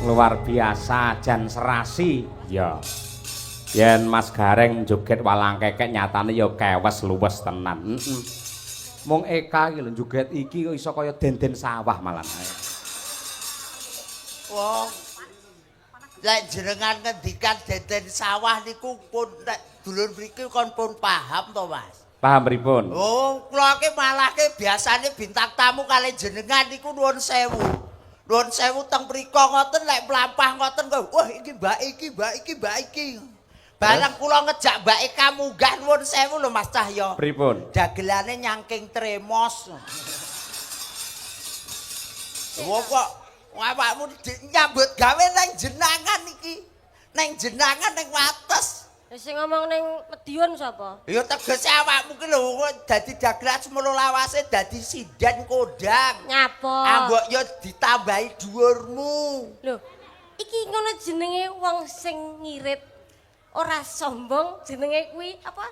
Luar biasa jan serasi ya. Yen Mas Gareng joget walang kekek nyatane ya kewes luwes tenan. Heeh. Mung Eka iki lho joget iki kok iso kaya denden sawah malah. Wong lek jenengan ngendikan denden sawah niku pun nek dulur mriki kon pun paham to, Mas? Paham pripun? Oh, kula ki malah ki biasane bintang tamu kali jenengan niku nuwun sewu. Nuwun sewu teng mriko ngoten lek mlampah ngoten kok, wah iki mbak iki, mbak iki, mbak iki. Bareng kula ngejak mbak Eka munggah nuwun sewu lho Mas Cahyo. Pripun? Dagelane nyangking tremos. Wong kok awakmu nyambut gawe nang jenangan iki. Nang jenangan nang wates. Sing ngomong ning Medion sapa? Ya tegese awakmu ki lho dadi dagelan semono lawase dadi sinden kondang. Nyapa? Ambok ya ditambahi dhuwurmu. Lho, iki ngono jenenge wong sing ngirit ora sombong, jenenge kuwi apa?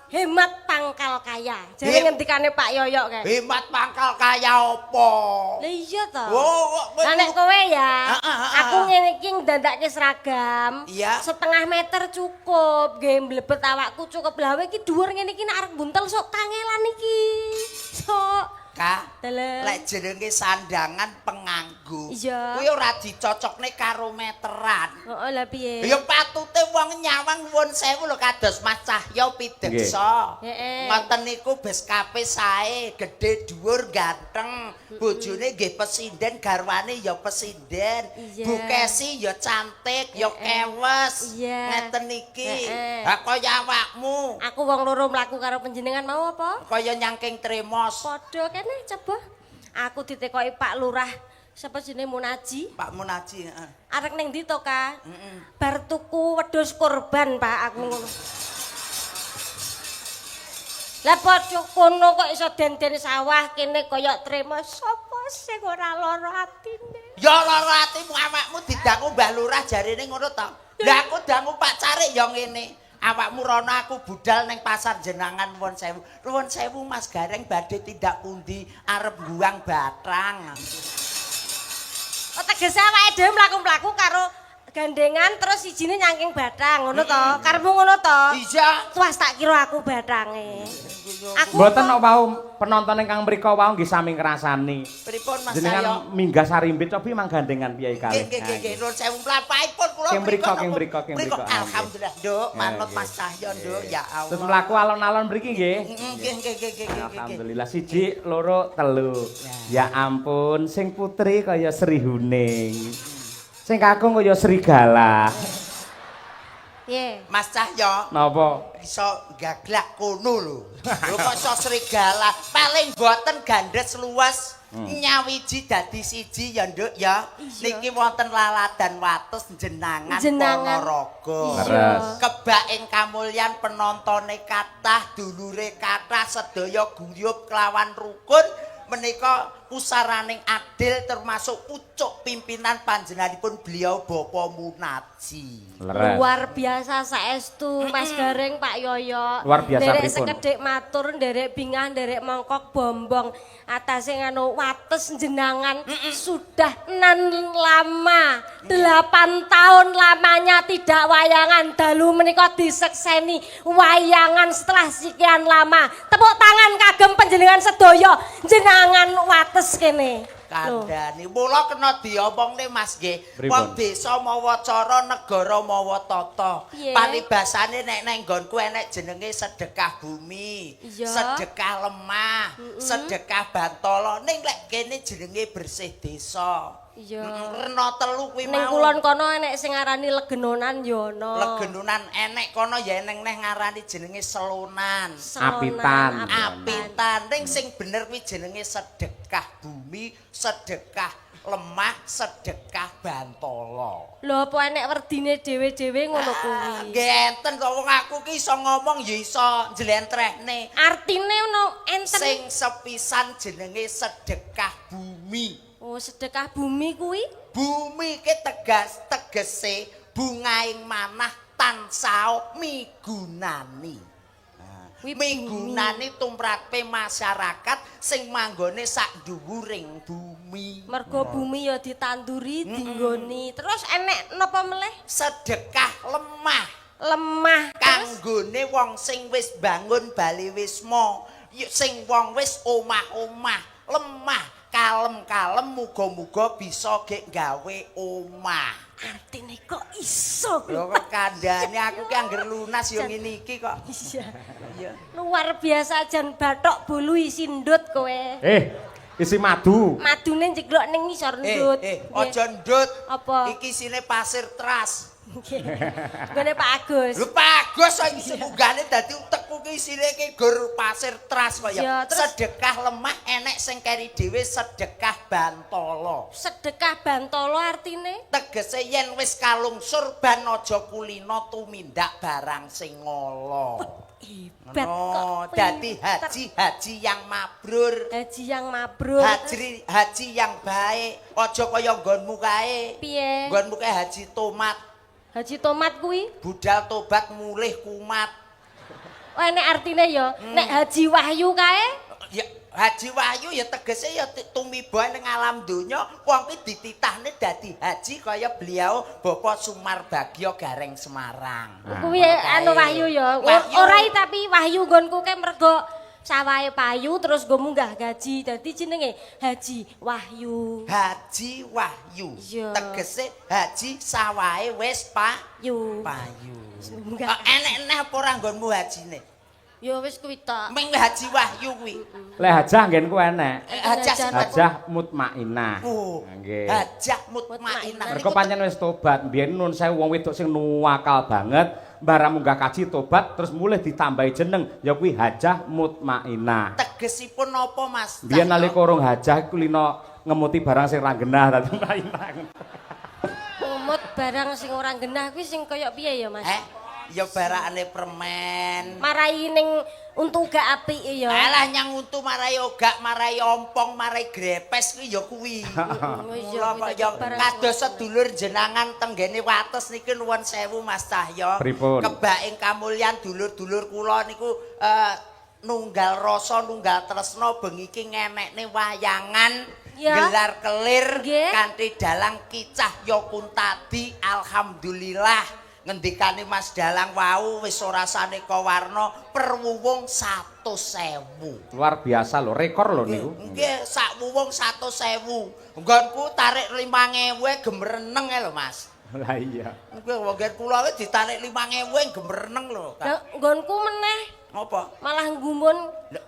Hemat pangkal kaya. Jare ngendikane Pak Yoyok kae. Hemat pangkal kaya apa? Lah iya to. Oh, Lah nek kowe ya, Heeh. aku ngene iki ndandake seragam. Iya. Setengah meter cukup, nggih mlebet awakku cukup. Lah kowe iki dhuwur ngene iki nek arep buntel sok kangelan iki. Sok. Ka, Dalem. lek jenenge sandangan penganggo. Iya. Kuwi ora dicocokne karo meteran. Heeh, lah piye? Ya patute wong nyawang nuwun sewu lho kados Mas Cahyo pideksa. Heeh. Ngoten niku beskape sae, gedhe dhuwur ganteng, bojone nggih pesinden, garwane ya pesinden. Iya. Bu Kesi ya cantik, ya kewes. Iya. Ngeten iki. Heeh. Ha kaya awakmu, Aku wong loro mlaku karo panjenengan mau apa? kaya nyangking tremos. Padha kene coba. Aku ditekoki Pak Lurah, sapa jenenge Munaji? Pak Munaji, heeh. Arek ning ndi to, Ka? Bar tuku wedhus kurban, Pak, aku ngono. Lah padha kono kok iso den-den sawah kene kaya trema sapa sing ora lara atine? Ya lara atimu awakmu didangu Mbah Lurah jarene ngono to. Lah aku dangu Pak Carik ya ngene. Awakmu rono aku budal ning pasar jenangan nuwun sewu. Nuwun sewu Mas Gareng badhe tindak pundi arep buang batang. Oh tegese awake dhewe mlaku-mlaku karo gandengan terus sijine nyangking batang ngono to? Karepmu ngono to? Iya. Tuas tak kira aku batange. Aku Mboten kok wau penonton ingkang mriko wau nggih sami ngrasani. Pripun Mas Cahyo? Jenengan minggah sarimbit cobi mang gandengan piye Nggih kalih. nggih nggih nggih nuwun sewu mlampahipun kula King mriko, napa? king mriko, king mriko. Alhamdulillah Nduk, manut Nggih. Mas Cahyo Nduk ya Allah. Terus mlaku alon-alon mriki nggih. Nggih nggih nggih nggih nggih. Alhamdulillah 1 2 3. Ya ampun, sing putri kaya Sri Huning. Sing kakung kaya serigala. Piye? Mas Cahyo Napa? iso gaglak kono lho. Lho kok iso serigala? Paling boten gandes luwes. Nyawiji dadi siji ya Nduk ya. Iya. Niki wonten laladan wates jenangan Jenangan. Ponorogo. Leres. Kebak ing kamulyan penontone kathah, dulure kathah, sedaya guyub kelawan rukun menika Pusaraning adil termasuk pucuk pimpinan panjenenganipun beliau Bapak Munaji. Leres. Luar biasa saestu Mas Gareng, Pak Yoyo. Luar biasa nderek pripun? Sekedhik matur, nderek bingah, nderek mongkok bombong atase nganu wates jenangan sudah nan lama 8 tahun lamanya tidak wayangan, dalu menika disekseni wayangan setelah sekian lama. Tepuk tangan kagem panjenengan sedaya, jenangan wates kene. Lho. Kandhani mula kena diomongne, Mas, nggih. Pripun? Wong desa mawa cara, negara mawa tata. Piye? Paribasane nek nang nggonku enek jenenge sedekah bumi, sedekah lemah, sedekah bantala. Ning lek kene jenenge bersih desa. Rena telu kuwi Ning mau. kulon kono enek sing ngarani legenonan ya ana. Legenonan enek kono ya eneng neh ngarani jenenge selonan. Selonan, Apitan. Apitan. Ning sing bener kuwi jenenge sedekah bumi, sedekah lemah, sedekah bantala. Lho, apa enek werdine dhewe-dhewe ngono kuwi? Nggih enten to, wong aku ki iso ngomong ya iso njlentrehne. Artine ono enten? Sing sepisan jenenge sedekah bumi. Oh, sedekah bumi kuwi? Bumi ki tegas tegese bungaing manah tansah migunani. Kuwi Migunani tumrape masyarakat sing manggone sak dhuwuring bumi. Mergo bumi ya ditanduri, dinggoni. Terus enek napa meleh? Sedekah lemah. Lemah. Terus Kanggone wong sing wis bangun bali wisma, sing wong wis omah-omah, lemah, kalem-kalem muga-muga bisa gek gawe omah. Artine kok iso Lho, kok kandhane aku ki angger lunas ya ngene iki kok. Iya. Iya. Luar biasa jan, bathok bolu isi ndut kowe. Eh, isi madu. Madune njeglok ning ngisor Eh, ndut. eh, aja ndut. Apa? Iki isine pasir teras. Nggih. Nggone Pak Agus. Lho, Pak Agus kok isi munggahne dadi utekku ki isine ki gur pasir teras kok Iya, ya. terus- Sedekah lemah enek sing keri dhewe sedekah bantala. Sedekah bantala artine? Tegese yen wis kalungsur ban aja kulino tumindak barang sing ngala. Hebat Ngono, kok. Dadi Pinter. haji-haji yang mabrur. Haji yang mabrur. Haji haji yang baik, aja kaya nggonmu kae. Piye? Nggonmu kae haji tomat, Haji tomat kuwi? Budal tobat mulih kumat. Oh, enek artine ya. Nek Haji Wahyu kae? Ya Haji Wahyu ya tegese ya tumiba ning alam donya, wong ki dititahne dadi haji kaya beliau Bapak Sumarbagyo Gareng Semarang. Kuwi anu Wahyu ya. Wahyu. Ora, tapi Wahyu nggonku kae mergo sawahe payu terus nggo munggah gaji. Dadi jenenge Haji Wahyu. Haji Wahyu. Iya. Tegese haji sawahe wis Yu. payu. Munggah. Ah, enek neh apa ora nggonmu hajine? Ya wis kuwi tok. Ming Haji Wahyu kuwi. Lek hajah nggenku enek. Eh, hajah sing Hajah mutmainah. Oh, Nggih. Hajah mutmainah. Mergo pancen wis tobat, mbiyen nun sewu wong wedok sing nuwakal banget, barang munggah kaji tobat terus mulih ditambahi jeneng ya kuwi Hajah Mutmainah. Tegesipun napa, Mas? Biyen Cahyo? nalika urung hajah iku lino ngemuti barang sing ra genah dadi mutmainah. Ngumut barang sing ora genah kuwi sing kaya piye ya, Mas? Eh, ya barakane permen. Marai ning untu gak apik ya. Alah, nyang untu marai ogak, marai ompong, marai grepes kuwi ya kuwi. Oh iya, Mula kuwi kok dadi ya barang kados sing sedulur jenangan tenggene wates niki nuwun sewu, Mas Cahyo. Pripun? Kebak ing kamulyan dulur-dulur kula niku nunggal rasa, nunggal tresna bengi iki ngenekne wayangan gelar kelir kanthi dalang Ki Cahyo Kuntadi. Alhamdulillah, ngendikane Mas Dalang wau wis ora saneka warna per wuwung 100.000. Luar biasa lho, rekor lho niku. Nggih, sak wuwung 100.000. Nggonku tarik 5.000 gemereneng e lho, Mas. Lah iya. Nggih, wong nggen kula wis ditarik 5.000 gemereneng lho. Lah, nggonku meneh Ngopo? Malah gumun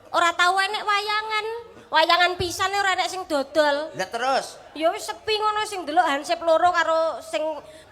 ora tau enek wayangan. Wayangan pisan ora enek sing dodol. Lah terus? Ya wis sepi ngono, sing ndelok hansip loro karo sing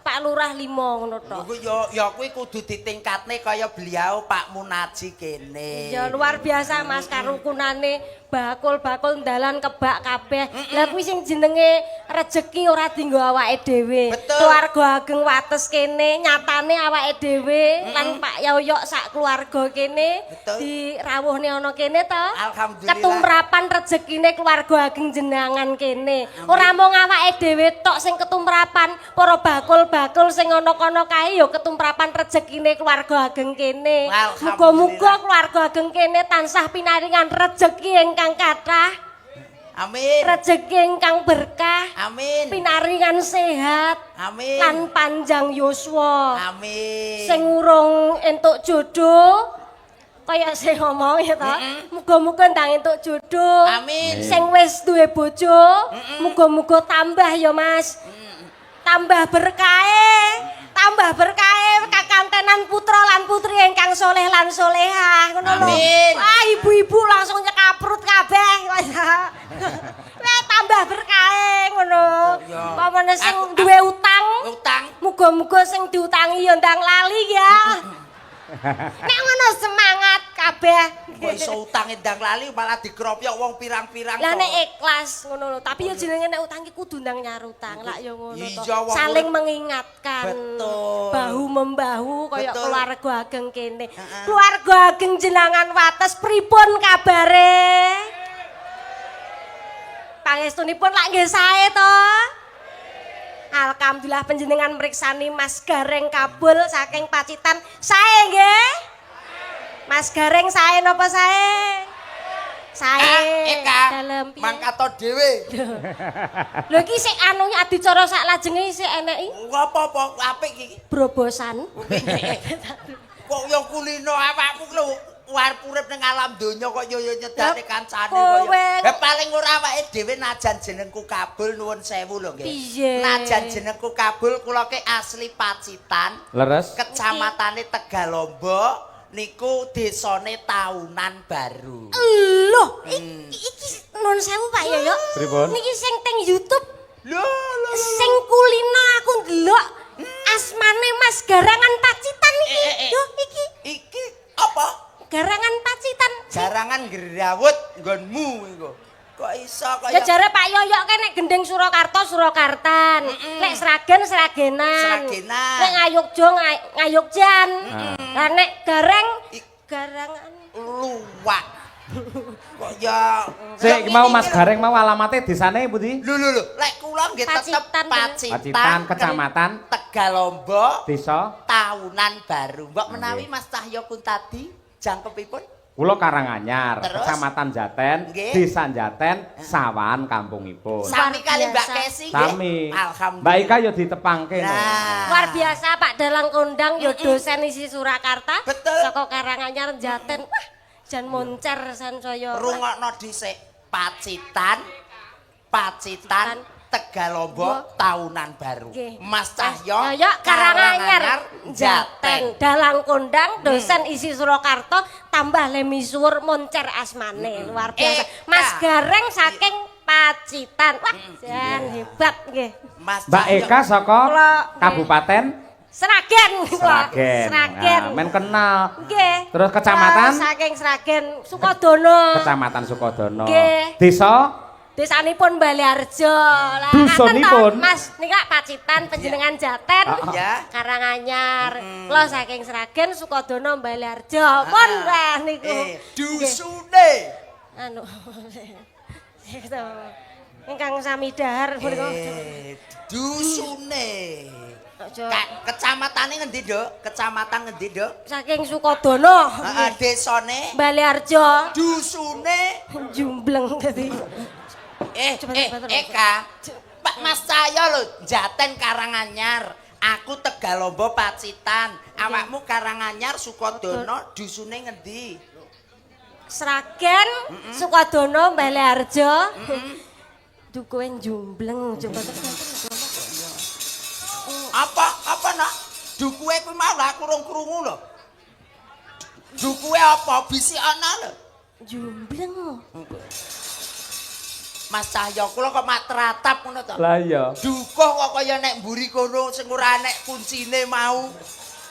Pak Lurah 5 ngono tok. Lho ya ya kuwi kudu ditingkatne kaya beliau Pak Munaji kene. Ya luar biasa, Mas, karukunane bakul-bakul dalan kebak kabeh. Lah kuwi sing jenenge rejeki ora dinggo awake dhewe. Keluarga ageng Wates kene nyatane awake dhewe lan Pak Yoyok sak keluarga kene dirawuhne ana kene to. Alhamdulillah. Ketumrapan rezekine keluarga ageng jenangan kene. Ora mung awake dhewe tok sing ketumrapan, para bakul-bakul sing ana kono kae ya ketumrapan rezekine keluarga ageng kene. Muga-muga keluarga ageng kene tansah pinaringan rejeki ingkang kathah. Amin. Rejeki ingkang berkah. Amin. Pinaringan sehat. Amin. Lan panjang yuswa. Amin. Sing urung entuk jodoh kaya sing ngomong ya ta. Muga-muga ndang entuk jodoh. Amin. Sing wis duwe bojo, muga-muga tambah ya, Mas. Tambah berkahe, tambah berkahe kakantenan putra lan putri ingkang soleh lan solehah ngono lho. Amin. Wah, ibu-ibu langsung nyekaprut kabeh. Wah, tambah berkahe ngono. Pamane sing duwe utang, Utang. Muga-muga sing diutangi ya ndang lali ya. Nek ngono semangat kabeh. Kok iso utange ndang lali malah dikropyok wong pirang-pirang. Lah nek ikhlas ngono lho, tapi ya jenenge nek utang ki kudu ndang nyar utang. Lak ya ngono to. Saling mengingatkan. Betul. Bahu membahu kaya keluarga ageng kene. Keluarga ageng jenangan Wates pripun kabare? Pangestunipun lak nggih sae to? Alhamdulillah panjenengan mriksani Mas Gareng Kabul saking Pacitan. Sae nggih? Mas Gareng sae napa sae? Sae. Eka, dalem piye? Mangkato dhewe. Lho iki sik anu adicara sak lajenge sik eneki Apa-apa apik iki. brobosan. Kok yo kulino awakmu lho arep urip ning alam donya kok yo yo nyedane kancane kaya. Lah paling ora awake dhewe najan jenengku Kabul nuwun sewu lho nggih. Najan jenengku Kabul kula ke asli Pacitan. Leres. Kecamatane Tegalombo niku desane Tahunan Baru. Loh, iki nuwun sewu Pak Yoyo. Pripun? Niki sing teng YouTube Lho lho. Sing kulino aku ndelok asmane Mas Garangan Pacitan iki. Yo iki Iki apa? Garangan Pacitan. Garangan grawut nggonmu iku. Kok iso kaya Ya jare Pak Yoyo kan nek gendeng Surakarta Surakartan, nek Sragen Sragenan. Sragenan. Nek Ngayogja Ngayogjan. Lah nek Gareng Garangan luwak. Kok ya Sik mau Mas Gareng mau alamate desane pundi? Lho lho lho, lek kula nggih tetep Pacitan, Pacitan, Pacitan, kecamatan Tegalombo, desa Tahunan Baru. Mbok menawi Mas Cahyo Kuntadi jangkepipun? Kula Karanganyar, Terus? Kecamatan Jaten, Nggih. Desa Jaten, Sawahan kampungipun. Sami kali Mbak biasa. Kesi nggih. Sami. Alhamdulillah. Mbak Ika ya ditepangke. Nah. Luar biasa Pak Dalang Kondang ya dosen isi Surakarta. Betul. Saka Karanganyar Jaten. Wah, jan moncer sansaya. Rungokno dhisik Pacitan, Pacitan, Tegalombo, Tahunan Baru. Nggih. Mas Cahyo, Cahyo Karanganyar, Jaten, Dalang Kondang, dosen isi Surakarta, tambah lemisuwur moncer asmane. Luar biasa. Mas Gareng saking Pacitan. Wah, jan hebat nggih. Mas Mbak Eka saka Kabupaten Sragen. Sragen. Sragen. Nah, men kenal. Nggih. Terus kecamatan? Saking Sragen Sukodono. Kecamatan Sukodono. Nggih. Desa Desanipun Baleharjo. Lah Dusunipun? Mas nika Pacitan panjenengan Jaten. Ya. Karanganyar. Kula saking Sragen Sukodono Baleharjo. Pun lah niku. Dusune. Anu. Ingkang sami dahar punika. Dusune. Aja. Kecamatane ngendi, Nduk? Kecamatan ngendi, Nduk? Saking Sukodono. Heeh, desane Baleharjo. Dusune Jumbleng dadi. Eka. Pak Mas Cahyo lho, Jaten Karanganyar. Aku Tegalombo Pacitan. Awakmu Karanganyar Sukodono, dusune ngendi? Sragen, Sukodono, Baleharjo. Duh kowe jumbleng coba. Apa? Apa nak? Dukuwe kuwi mau lah aku urung krungu lho. Dukuwe apa? Bisi ana lho. Jumbleng. Mas Cahyo kula kok mak teratap ngono to. Lah iya. Dukuh kok kaya nek mburi kono sing ora nek kuncine mau.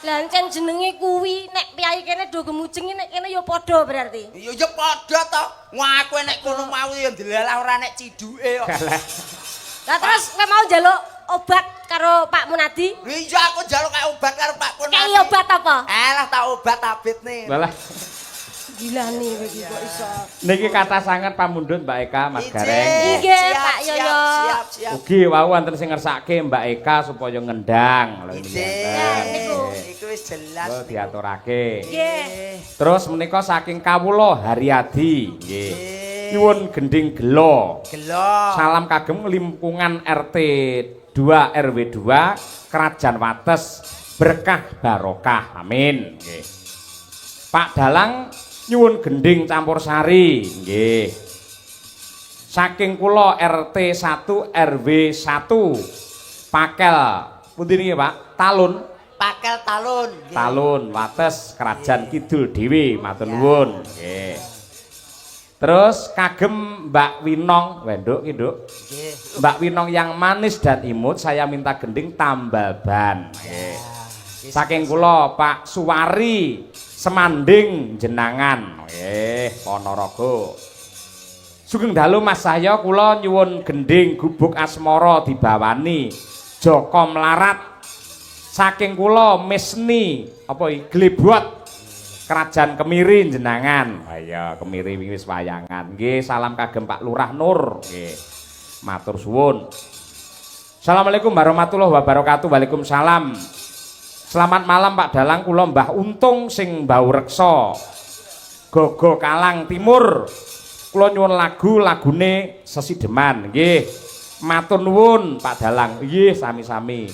Lah encen jenenge kuwi nek piyai kene do gemujeng nek kene ya padha berarti. Ya ya padha to. Wong aku nek kono mau ya ndelalah ora nek ciduke kok. Lah terus kowe mau njaluk obat karo Pak Munadi? Iya aku njaluk kae obat karo Pak Punadi. Kayak obat apa? Alah tak obat abit nih. Walah. Gila nih kowe iki kok iso. Niki kathah sanget pamundhut Mbak Eka, Mas Ije, Gareng. Nggih, siap, Pak siap, Yoyo. Siap, siap. Ugi wau wonten sing ngersake Mbak Eka supaya ngendang lho niki Ije. enten. Niku. Iku wis jelas. Oh, diaturake. Nggih. Terus menika saking kawula Haryadi nggih. Nggih. Nyuwun gending gelo. Gelo. Salam kagem lingkungan RT 2 RW 2 Krajan Wates berkah barokah. Amin. Nggih. Pak Dalang nyuwun gending campur sari nggih. Saking kula RT 1 RW 1 Pakel pundi niki Pak? Talun. Pakel Talun. Nggih. Talun Wates Krajan Kidul dhewe matur nuwun. Nggih. Terus kagem Mbak Winong, wenduk ki Nduk. Nggih. Mbak Winong yang manis dan imut, saya minta gending tambal ban. Nggih. Saking kula Pak Suwari Semanding jenangan. Nggih, Ponorogo. Sugeng dalu Mas Cahyo, kula nyuwun gending gubuk asmara dibawani Joko Melarat. Saking kula Misni apa iki Glebot Kerajaan Kemiri jenangan. Oh iya, Kemiri wingi wis wayangan. Nggih, salam kagem Pak Lurah Nur. Nggih. Matur suwun. Assalamualaikum warahmatullahi wabarakatuh. Waalaikumsalam. Selamat malam Pak Dalang, kula Mbah Untung sing Mbau Reksa. Gogo Kalang Timur. Kula nyuwun lagu lagune Sesideman. Nggih. Matur nuwun Pak Dalang. Nggih, sami-sami.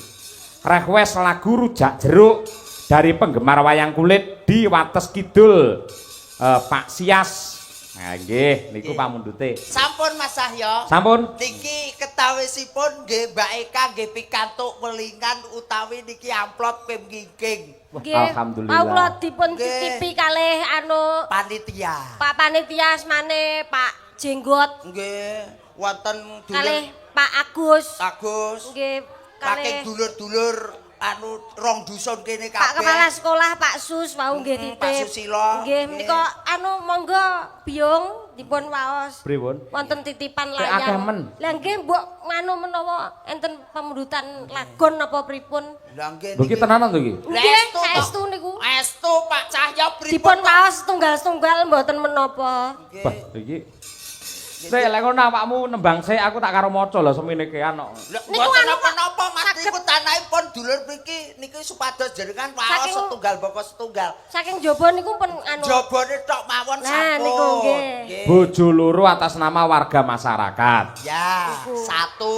Request lagu Rujak Jeruk dari penggemar wayang kulit di Wates Kidul. Pak Sias. Nah, nggih, niku pamundhute. Sampun Mas Cahyo. Sampun. Niki ketawisipun nggih Mbak Eka nggih pikantuk welingan utawi niki amplop pemgingking Nggih. Alhamdulillah. Mau kula dipun Nggih. titipi kalih anu panitia. Pak Panitia asmane Pak Jenggot Nggih, wonten kalih dulur Pak Agus. Agus. Nggih, Saking kalih dulur-dulur anu rong dusun kene kabeh. Pak Kepala Sekolah Pak Sus wau nggih titip. Pak Susilo. Nggih, menika anu monggo Biyung dipun waos. Pripun? Wonten titipan Kek akeh layang. men. Lah nggih mbok nganu menawa enten pamundutan lagon napa pripun. Lah nggih. Lho iki tenanan to iki? Lah, Nggih, estu to. saestu niku. Estu Pak Cahyo pripun? Dipun waos setunggal-setunggal mboten menapa. Nggih. Wah, iki. Sik, lek ngono awakmu nembang sik, aku tak karo maca lho semene kean kok. Lah Niku mboten anu, napa-napa Mas saged- niku tanahipun dulur mriki niki supados jenengan waos setunggal baka setunggal. Saking jaba niku pun anu. Jabone tok mawon Nah, sampun. niku nggih. Nggih. Bojo loro atas nama warga masyarakat. Ya, satu.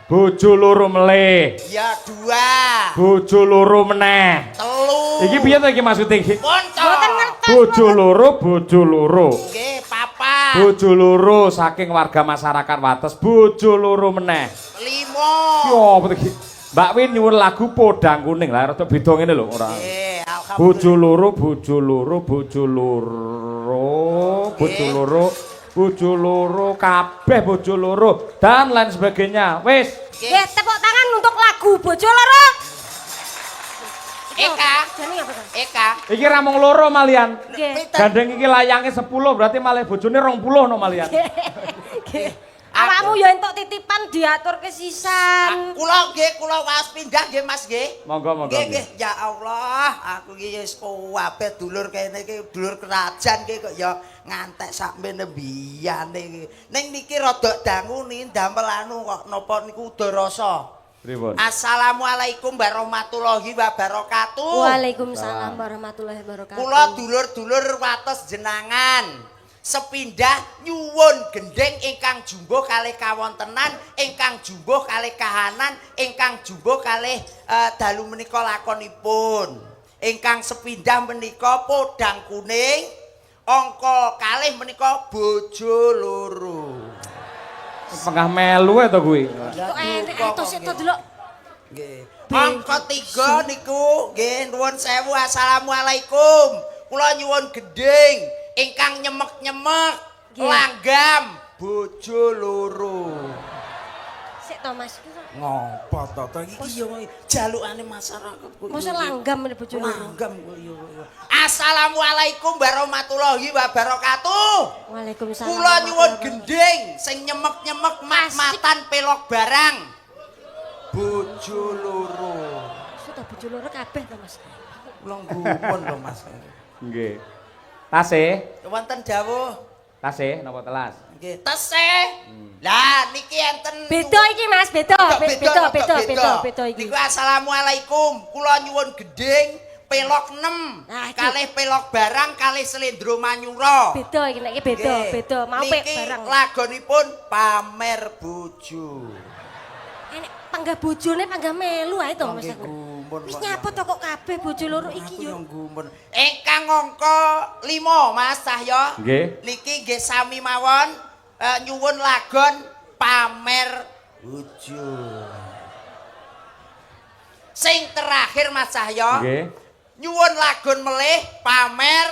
Bojo loro melih. Ya, dua. Bojo loro meneh. Telu. Iki piye to iki maksude iki? Pun to. Mboten ngertos. Bojo loro, bojo loro. Nggih, papat. Bojo loro saking warga masyarakat Wates, bojo loro meneh. Lima. Ki apa to iki? Mbak Win nyuwun lagu Podang Kuning. Lah rada beda ngene lho ora. Nggih, alhamdulillah. Bojo loro, bojo loro, bojo loro, bojo loro, bojo loro, kabeh bojo loro dan lain sebagainya. Wis. Nggih, tepuk tangan untuk lagu Bojo Loro. Eka. Jane apa to? Eka. Iki ra mung loro malian. Nggih. Pinten? Gandeng iki layange 10 berarti malih bojone 20 no malian. Nggih. Awakmu ya entuk titipan diaturke sisan. Kula nggih, kula waos pindah nggih Mas nggih. Monggo monggo. Nggih, nggih. Ya Allah, aku iki wis kabeh dulur kene iki dulur kerajaan iki kok ya ngantek sakmene mbiyane iki. Ning niki rada dangu niki ndamel anu kok napa niku udarasa. Pripun? Assalamualaikum warahmatullahi wabarakatuh. Waalaikumsalam warahmatullahi wabarakatuh. Kula dulur-dulur Wates jenangan. Sepindah nyuwun gendheng ingkang jumbuh kalih kawontenan, ingkang jumbuh kalih kahanan, ingkang jumbuh kalih dalu menika lakonipun. Ingkang sepindah menika Podang Kuning, angka kalih menika bojo loro. Pengah melu e to kuwi. Kok enek to sik to delok. Nggih. Angka 3 niku nggih nuwun sewu assalamualaikum. Kula nyuwun gendhing ingkang nyemek-nyemek, langgam, Bojo loro. Sik to, Mas. Ngopo to to iki yo jalukane masyarakat kok. Mosok langgam ngene bojo loro. Langgam kok yo. Assalamualaikum warahmatullahi wabarakatuh. Waalaikumsalam. Kula nyuwun gending sing nyemek-nyemek mat-matan pelok barang. Bojo loro. Sudah bojo loro kabeh to, Mas. Kula gumun lho Mas. Nggih. Tasih, Wonten dawuh. tasih napa telas? Nggih, tesih. Lah niki enten Beda iki, Mas, beda. Beda, beda, beda, beda iki. Niku assalamualaikum. Kula nyuwun gending pelok 6. Nah, iki. Kalih pelok barang kalih slendro manyura. Beda iki nek iki beda, Nggih. beda. Mau pek Niki barang. lagonipun pamer bojo. Enek panggah bojone panggah melu ae to, Mas Nggih, aku. gumun Wis kok. nyapa to kok kabeh bojo loro iki Aku yo. yo gumun. Ingkang angka 5 Mas Cahyo. Nggih. Niki nggih sami mawon nyuwun lagon pamer bojo. Sing terakhir Mas Cahyo. Nggih. Nyuwun lagon melih pamer.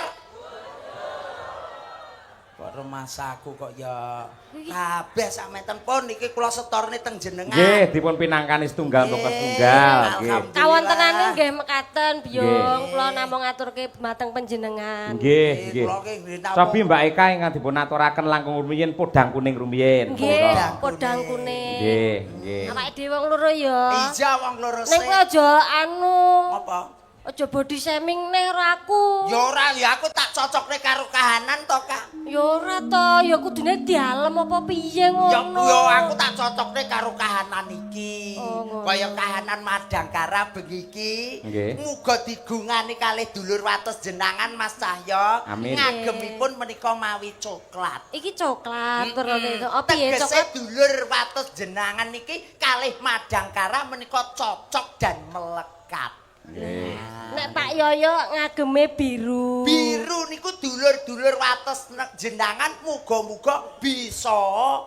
Kok remasaku kok ya Kabeh sakmenten pun niki kula setorne teng jenengan. Nggih, dipun pinangkani setunggal mongko setunggal. Nggih. Alhamdulillah. Kawontenane nggih mekaten, Biyung. Nggih. Kula namung ngaturke dhumateng panjenengan. Nggih, nggih. Kula ki nggih namung- Cobi Mbak Eka ingkang dipun aturaken langkung rumiyin podang kuning rumiyin. Nggih, Monggo. podang kuning. Nggih, nggih. Awake dhewe wong loro ya. Iya wong loro Ning sik. kowe aja anu, Apa? aja body shaming neh karo aku. Ya ora ya aku tak cocokne karo kahanan to, Kak. Ya ora to, ya kudune dialem apa piye ngono. Ya ya aku tak cocokne karo kahanan iki. Oh, ngono. Kaya kahanan Madangkara bengi iki. Nggih. Muga digungani kalih dulur wates jenangan Mas Cahyo. Amin. Ngagemipun menika mawi coklat. Iki coklat warnane itu. Oh piye Tegese coklat? dulur wates jenangan niki kalih Madangkara menika cocok dan melekat. Nggih. Nek Pak Yoyo ngageme biru. Biru niku dulur-dulur wates jenangan muga-muga bisa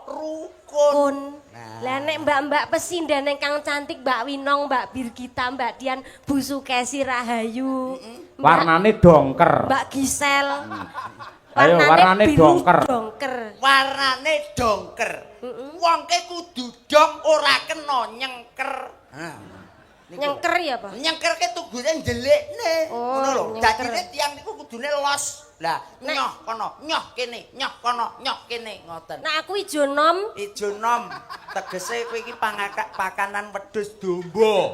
rukun. Kun. Lah nek mbak-mbak pesinden ingkang cantik Mbak Winong, Mbak Birgita, Mbak Dian, Bu Sukesi Rahayu. Mbak, Warnane dongker. Mbak Gisel. Ayo, warnane biru dongker. Dongker. Warnane dongker. Wong ke kudu dong ora kena nyengker. Ha. Niku. Nyengker ya, Pak? Nyengkerke tugune ndelikne. Oh, Ngono lho. nyengker. Dadine tiyang niku kudune los. Lah, Nek- nyoh kono, nyoh kene, nyoh kono, nyoh kene ngoten. Nek aku ijo nom, Ijo nom, tegese kowe iki pakanan wedhus domba.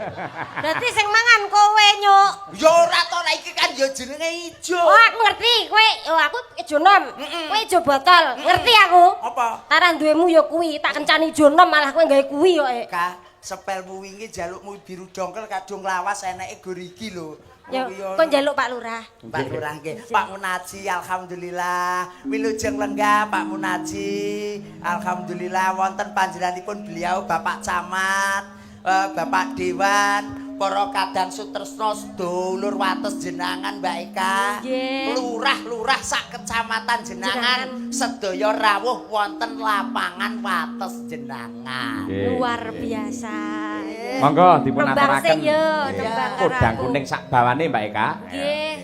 berarti sing mangan kowe nyuk. Ya ora to, lah iki kan ya jenenge ijo. Oh, aku ngerti kowe. Oh, aku ijo nom. Kowe ijo botol. Ngerti aku. Apa? Tarah duwemu ya kuwi, tak kencani ijo nom malah kowe gawe kuwi kok. eh. Ka, sepelmu wingi jalukmu biru dongkel kadung lawas eneke gor iki lho. Ya, Kuwi yo- kon njaluk Pak Lurah. Pak Lurah nggih. Pak Munaji alhamdulillah. Wilujeng lenggah Pak Munaji. Alhamdulillah wonten panjenenganipun beliau Bapak Camat, Bapak Dewan, para kadang sutresna sedulur wates jenangan Mbak Eka. Nggih. Lurah-lurah sak kecamatan jenangan sedaya rawuh wonten lapangan wates jenangan. Nggih. Luar biasa. Monggo dipun Nembang aturaken. sik yo, Nggih. nembang karo Podang aku. kuning sak bawane Mbak Eka. Nggih.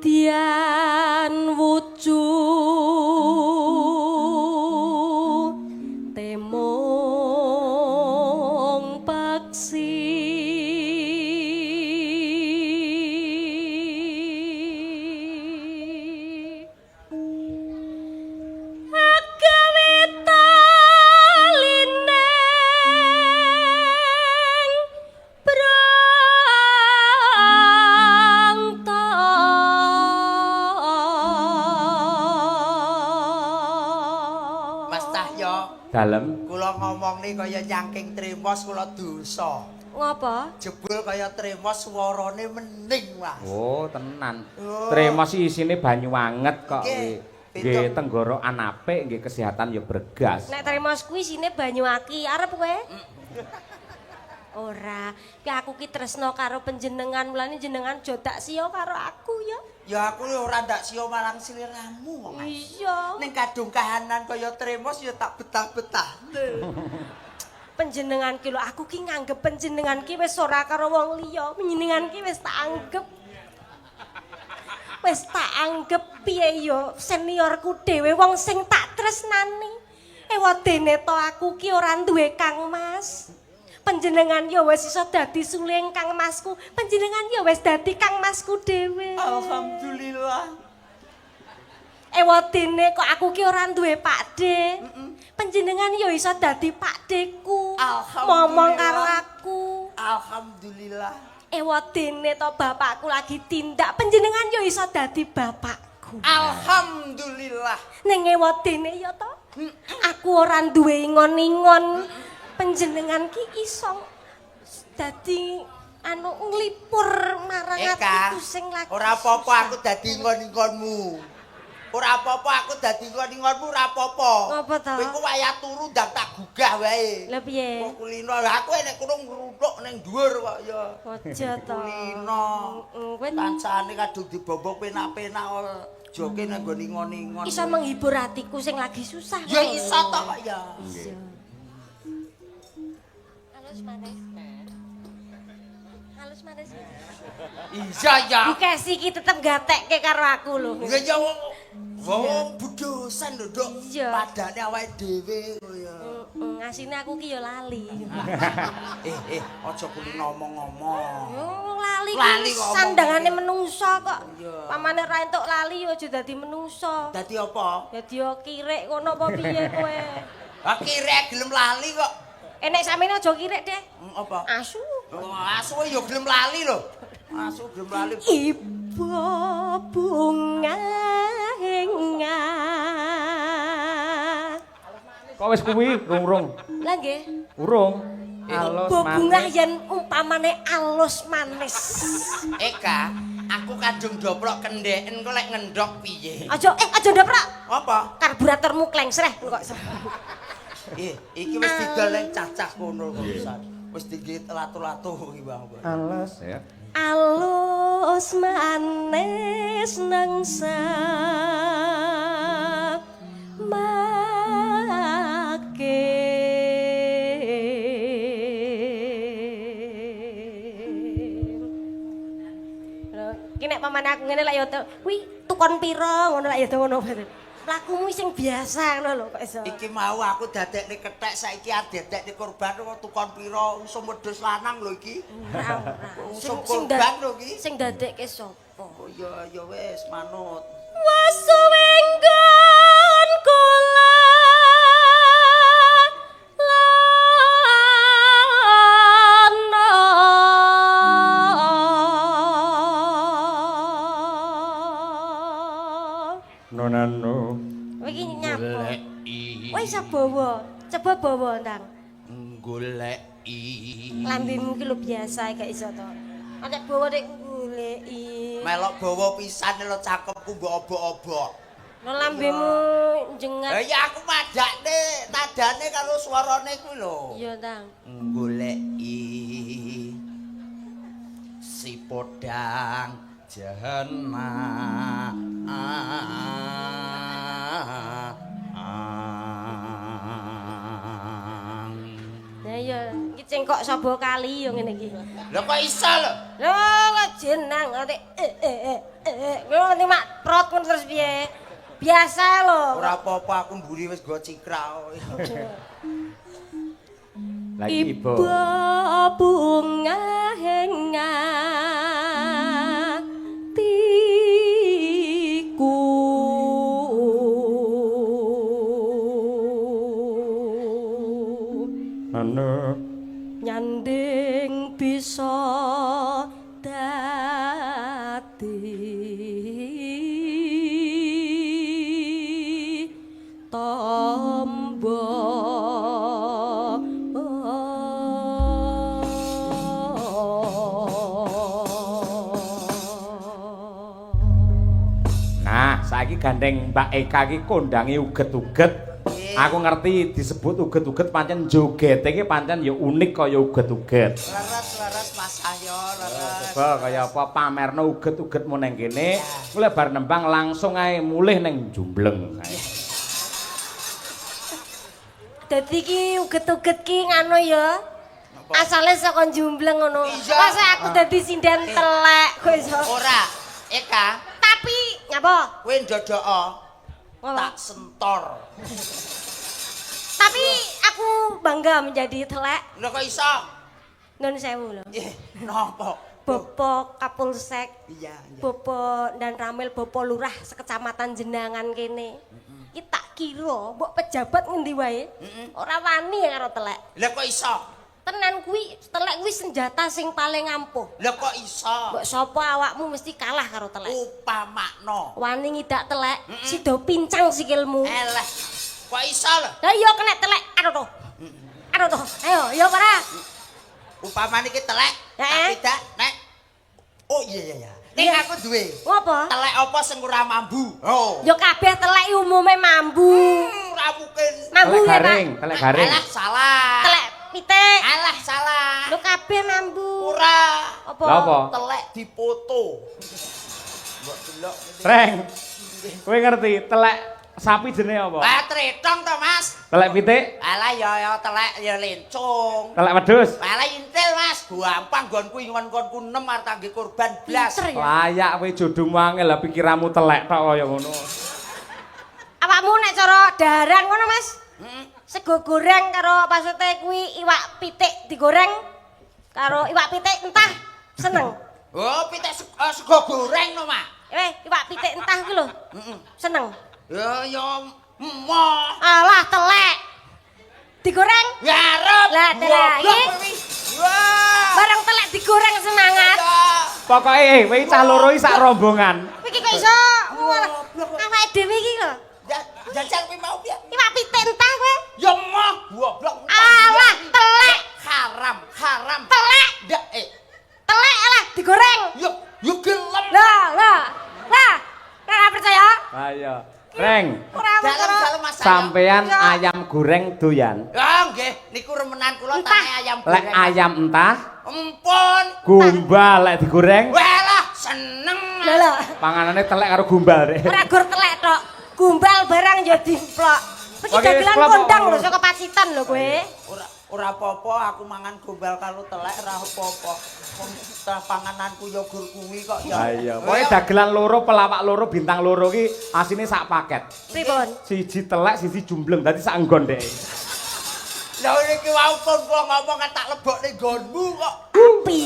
Senadyan wujud temung paksi agawe talineng prangta. Mas Cahyo, Dalem. kula ngomong nih kaya nyangking tremos kula dosa. Ngopo? Jebul kaya tremos suarane mening, Mas. Oh, tenan. Oh. Tremos isine banyu anget kok Nggih, kuwi. Nggih, beda. tenggorokan apik, nggih kesehatan ya bregas. Nek tremos kuwi isine banyu aki, arep kowe? Ora, ki aku ki tresno karo panjenengan, mulane jenengan aja dak siya karo aku ya. Ya aku ora ndak siya marang sliramu kok, Mas. Iya. Ning kadung kahanan kaya tremos ya tak betah-betah. Panjenengan ki lho, aku ki nganggep panjenengan ki wis ora karo wong liya, panjenengan ki wis tak anggep. Wis tak anggep piye ya seniorku dhewe, wong sing tak tresnani. Ewadene to aku ki ora duwe Kang Mas. Panjenengan ya wis iso dadi suling Kang Masku. Panjenengan ya wis dadi Kang Masku dhewe. Alhamdulillah. Ewadene kok aku ki ora duwe Pakde. Panjenengan ya iso dadi Pakdeku. Alhamdulillah. Momong karo aku. Alhamdulillah. Ewadene to bapakku lagi tindak, panjenengan ya iso dadi bapakku. Alhamdulillah. Ning ewadene ya to, aku ora duwe ingon-ingon. Panjenengan ki iso dadi anu nglipur marang Eka, atiku sing lagi. Ora apa-apa susah. aku dadi ingon-ingonmu. Ora apa-apa aku dadi ingon-ingonmu, ora apa-apa. Ngapa to? Kowe ku wayah turu ndang tak gugah wae. Lah piye? Kok kulino, lah aku enek kono ngruntuk ning dhuwur kok ya. Aja to. Kulino. Heeh, kowe Kancane kadung dibombok penak-penak joke nang nggon ingon-ingon. iso menghibur hatiku sing lagi susah. Ya iso to kok ya. Nggih. Halus manis. Halus manis. Iya ya. Bu Kesi iki tetep gatekke karo aku lho. Ya ya wong wong budosan lho, Nduk. Iya. Padane awake dhewe kok ya. Heeh, asine aku ki ya lali. Eh, aja kulino omong-omong. Yo lali Lali ki kok omong. sandangane menungso kok. Iya. Pamane ra entuk lali ya aja dadi menungso. Dadi apa? Dadi yo kirik kono apa piye kowe? Ah kirek gelem lali kok. Nek samene aja kirik deh. Apa? Asu. Oh, asu ya gelem lali lho. Asu gelem lali. Ibu bunga Kok wis kuwi rung-rung? Lah nggih. Urung. Alus Ibu bunga manis. yen umpamane alus manis. Eka, aku kadung doplok kendeken kok lek ngendok piye? Aja aja ndoprak. Apa? Karburatormu klengsreh kok. Iki wis didol ning cacah kono kok pisan. Wis digit latu-latu iki Bang. Alus ya. Alus manis nang make. Lho, iki nek pamane aku ngene lek ya kuwi tukon pira ngono lek ya ngono. Lakumu sing biasa ngono lho kok iso. Iki mau aku dadekne kethek saiki adedekne korban kok tukon pira usum wedhus lanang lho iki. Ora ora. Usum korban lho iki. Sing dadekke sapa? Oh iya ya wis manut. Wasuwenggon kula lana. Nonano. Kowe iki nyapa? Kowe iso bawa, coba bawa ndang. Goleki. Lambemu ki lho biasa gak iso to. Nek bawa nek goleki. Melok bawa pisan lho cakepku mbok obok-obok. Lho lambemu jengat. Lah ya aku madakne nadane karo swarane kuwi lho. Iya, Tang. Goleki si podang jahana. Lah iya, iki cengkok saba kali yo ngene iki. Lho kok iso lho? Lho kok jenang nganti ngono nganti mak prot ngono terus piye? Biasa lho. Ora apa-apa aku mburi wis go cikra. Lagi ibu. Ibu bunga atiku. Nano. Nyanding bisa dadi tombo. Nah, saiki gandeng Mbak Eka iki kondangi uget-uget. Aku ngerti disebut uget-uget pancen jogete iki pancen ya unik kaya uget-uget. Leres-leres Mas Ayo, leres. Coba kaya apa pamerno uget-ugetmu neng kene, mulai bar nembang langsung ae mulih neng Jumbleng. Ae. Dadi ki uget-uget ki ngono ya. Asale saka Jumbleng ngono. Iya. Masa aku dadi sinden telek kok iso. Ora, Eka. Tapi Ngapa? Kowe ndodoko Ngapa? Tak sentor. Tapi aku bangga menjadi telek. Lho, kok iso? Nun sewu lho. Nggih, napa? Bapak Kapolsek, Iya. Bapak Danramil, Bapak Lurah sekecamatan Jenangan kene. Iki tak kira mbok pejabat ngendi wae ora wani karo telek. Lha kok iso? Tenan kuwi, telek kuwi senjata sing paling ampuh. Lha kok iso? Mbok sapa awakmu mesti kalah karo telek. Upamakno. Wani ngidak telek, sida pincang sikilmu. Eleh. Kok iso lho? Lah iya kena telek, aduh tuh. Aduh tuh. Ayo, iya para. Upamane iki telek, tak tidak nek. Oh iya. Ning aku duwe. Ngopo? Telek apa sing ora mambu? Oh. Ya kabeh telek umume mambu. Ora mungkin. Mambu Telek ya, Pak. garing, telek garing. Alah salah. Telek pitik. Alah salah. Lho kabeh mambu. Ora. Apa? Lah apa? Telek dipoto. Mbok delok ngene. Reng. Kowe ngerti telek sapi jenenge apa? Wah, tretong to, Mas. Telek pitik, Alah ya ya telek ya lencung. telek wedhus. Alah intil, Mas. Gampang nggonku ingon-nggonku 6 arep tangge korban blas. Pinter ya. Layak kowe jodohmu angel lah pikiranmu telek tok kaya ngono. Awakmu nek cara daharan ngono, Mas. Heeh. Sego goreng karo maksudnya kuwi iwak pitik digoreng karo iwak pitik entah seneng. Oh, pitik sego goreng no, Mak. Eh, iwak pitik entah kuwi lho. Heeh. Seneng. Ya ya emoh. Alah telek. Digoreng. Ya arep. Lah, telek Goblok iki. kowe. Wah. Bareng telek digoreng semangat. Ya. Pokoke kowe cah loro iki sak rombongan. Kowe iki kok iso Goblok. Awake dhewe iki lho. Jajal kuwi mau piye? Iwak pitik entah kowe. Ya emoh, goblok. Alah, telek. Haram, haram. Telek. Ndak eh. Telek alah digoreng. Yo yo gelem. Lah, lah. Lah, ora percaya? Ayo. Reng, Ora percaya. Dalem-dalem Mas. Ayo. Sampean ayam goreng doyan. Ya nggih, niku remenan kula Entah. tane ayam Lek goreng. ayam entah, Empun. gombal lek digoreng, Walah, seneng. Lah lah. Panganane telek karo gombal rek. Ora gur telek tok. Gombal barang ya dimplok. Iki Oke, dagelan klop. kondang lho saka Pacitan lho kowe. Ora ora apa-apa aku mangan gombal karo telek ora apa-apa. Wong pangananku ya gur kuwi kok ya. Ha iya, pokoke dagelan loro, pelawak loro, bintang loro ki asine sak paket. Pripun? Siji telek, siji jumbleng, dadi sak nggon dek. Lah iki wau pun kula ngomong kan tak lebokne nggonmu kok. Tapi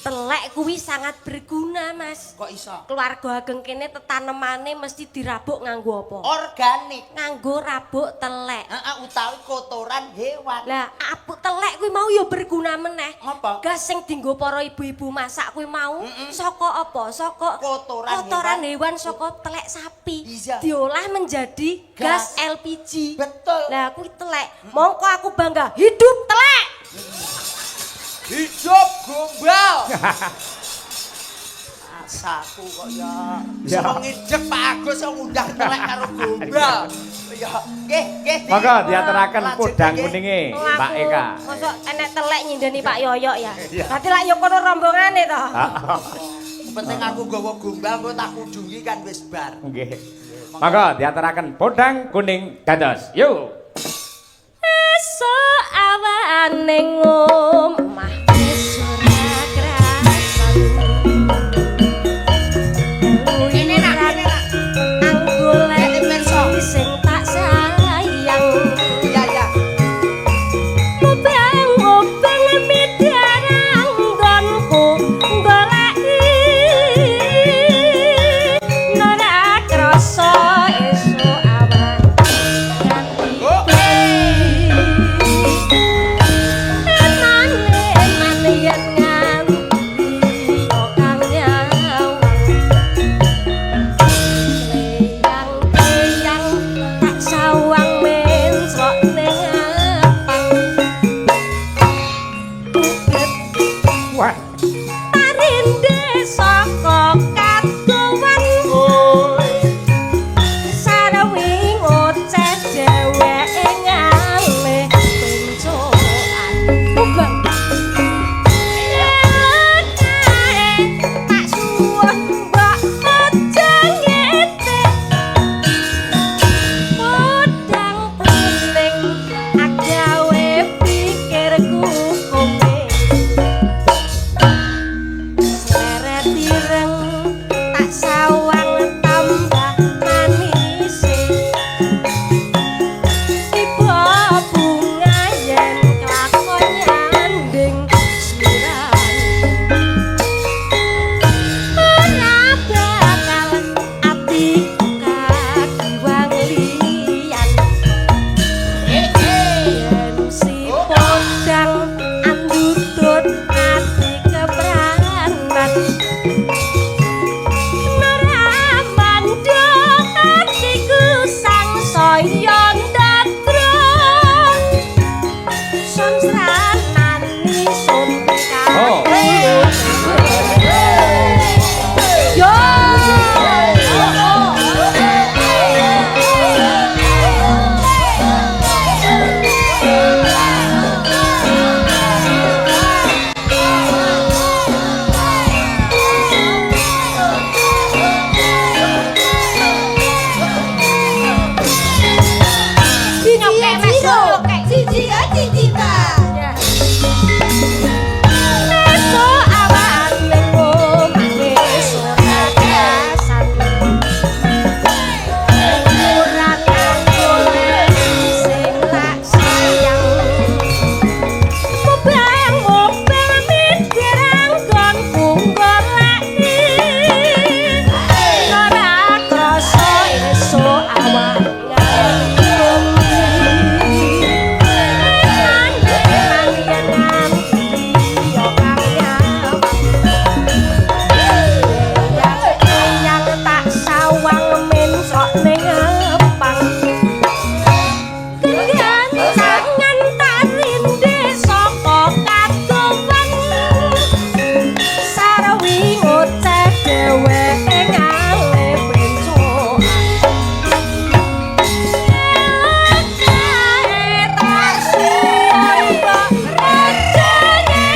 telek kuwi sangat berguna, Mas. Kok iso? Keluarga ageng kene tetanemane mesti dirabuk nganggo apa? Organik. Nganggo rabuk telek. Heeh, utawi kotoran hewan. Lah, abuk telek kuwi mau ya berguna meneh. Ngapa? Gas sing dienggo para ibu-ibu masak kuwi mau saka apa? Saka Kotoran kotoran hewan, saka telek sapi. Iya. Diolah menjadi gas, Gas. LPG. Betul. Lah kuwi telek. Mongko aku bangga hidup telek. Hidup gombal. Asaku kok ya. Ya. Wong ngidek Pak Agus kok ngundang telek karo gombal. Ya, nggih, nggih. Monggo diaturaken Lanjut, podang nggih. kuninge Wong Mbak aku Eka. Mosok enek telek nyindeni Pak Yoyok ya. Iya. Berarti lak yo kono rombongane to. Penting aku nggawa gombal engko tak kudungi kan wis bar. Nggih. Monggo diaturaken podang kuning dados. Yuk. Esuk awan ning omah wis ora krasan. Kene nak, kene nak. Anggolek Kene pirsa. Sing tak sayang. Iya, iya. Mubeng-mubeng midarang nggonku goleki ora krasa esuk awan nganti Oh. bengi. Son sranani sun. Oh. Yo. Siji jiro, siji siji ta. Ya. Esuk awan ning omah wis ora krasan. Ora golek sing tak sayang. Mubeng-mubeng mikir anggonku goleki. Ora krasa esuk awan nganti bengi. Eman yen nganti yo kang nyawang. Yang tak sawang mencrok ning ngepang. Gendan tangan tak rinde saka kadowan. Sarwi ngoceh dheweke ngale pencokan. Kae tak suwun kok rejane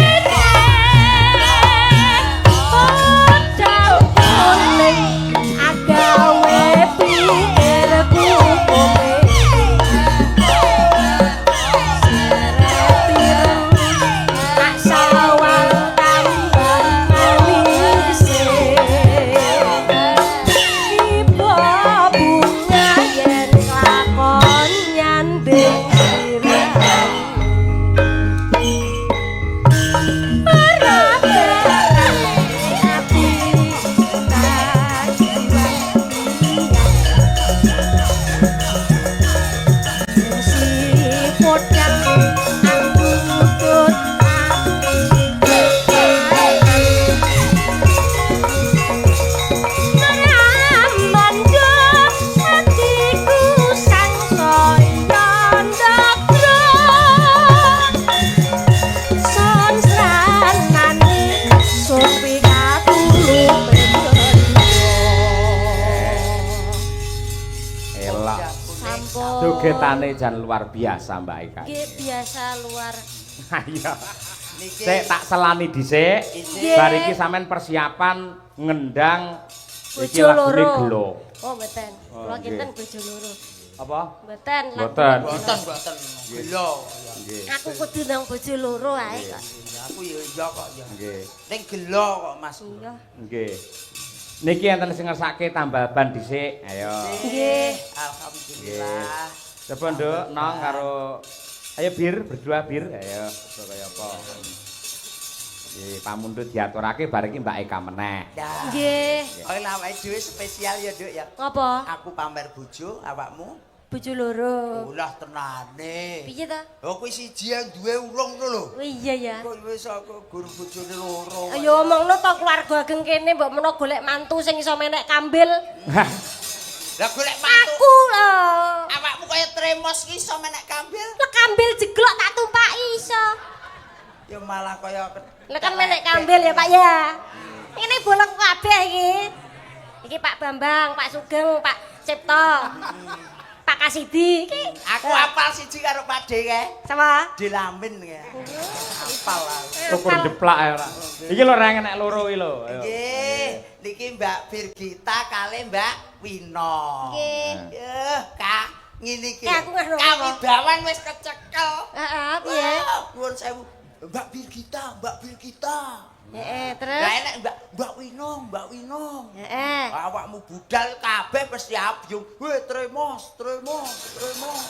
podho kuning agawe pikirku kowe. Tak sawang tambah manis. Ibu bunga yen lakon nyanding sirah. Ora ati tak si podang angkut ati. Mramandha atiku sangsaya ndakra. Son sranani sun pikatulu. Elok. Sampun. Jogetane jan luar biasa Mbak Eka. Nggih, biasa luar. Ayo. Niki Sik tak selani dhisik. Isih. Bar iki sampean persiapan ngendang iki Bojo lagune loro. gelo. Oh, mboten. Oh, Kula nggih. kinten bojo loro. Apa? Mboten. Mboten. Boten boten. Gelo. Nggih. Aku kudu nang bojo loro ae kok. Aku ya iya kok ya. Nggih. Ning gelo kok Mas. Iya. Nggih. Niki enten sing ngersake tambal ban dhisik. Ayo. Nggih. Alhamdulillah. Coba Nduk, nong karo ayo bir berdua bir. Ayo, coba kaya apa. Nggih, pamundhut diaturake bar iki Mbak Eka meneh. Dah. Nggih. Oh, lah awake dhewe spesial ya, Nduk ya. Ngopo? Aku pamer bojo, awakmu Bojo loro. ulah tenane. Piye ta? Oh, kuwi siji yang duwe urung to lho. Oh iya ya. Kok wis aku guru bojone loro. Ayo omongno to keluarga ageng kene mbok menawa golek mantu sing iso menek kambil. Lah golek mantu. Aku lho. Awakmu kaya tremos ki iso menek kambil. Lah kambil jeglok tak tumpaki iso. Ya malah kaya Lah kan menek kambil ya Pak ya. Ini bolong kabeh iki. Iki Pak Bambang, Pak Sugeng, Pak Cipto. Pak Kasidi iki. Aku apal siji karo Pak De kae. Sama. Dilamin kae. Apal aku. Ukur jeplak ae ora. Iki lho ra enek loro iki lho. Ayo. Nggih, niki Mbak Birgita kali Mbak Wino. Nggih. Yeh, Kak, ngene iki. Eh, aku nggak Kawibawan wis kecekel. Heeh, piye? Wah, nuwun sewu. Mbak Birgita, Mbak Birgita. Heeh, terus. Lah enek Mbak Mbak Wino, Mbak Wino. Heeh. Awakmu budal kabeh mesti abyung. Weh, tremos, tremos, tremos.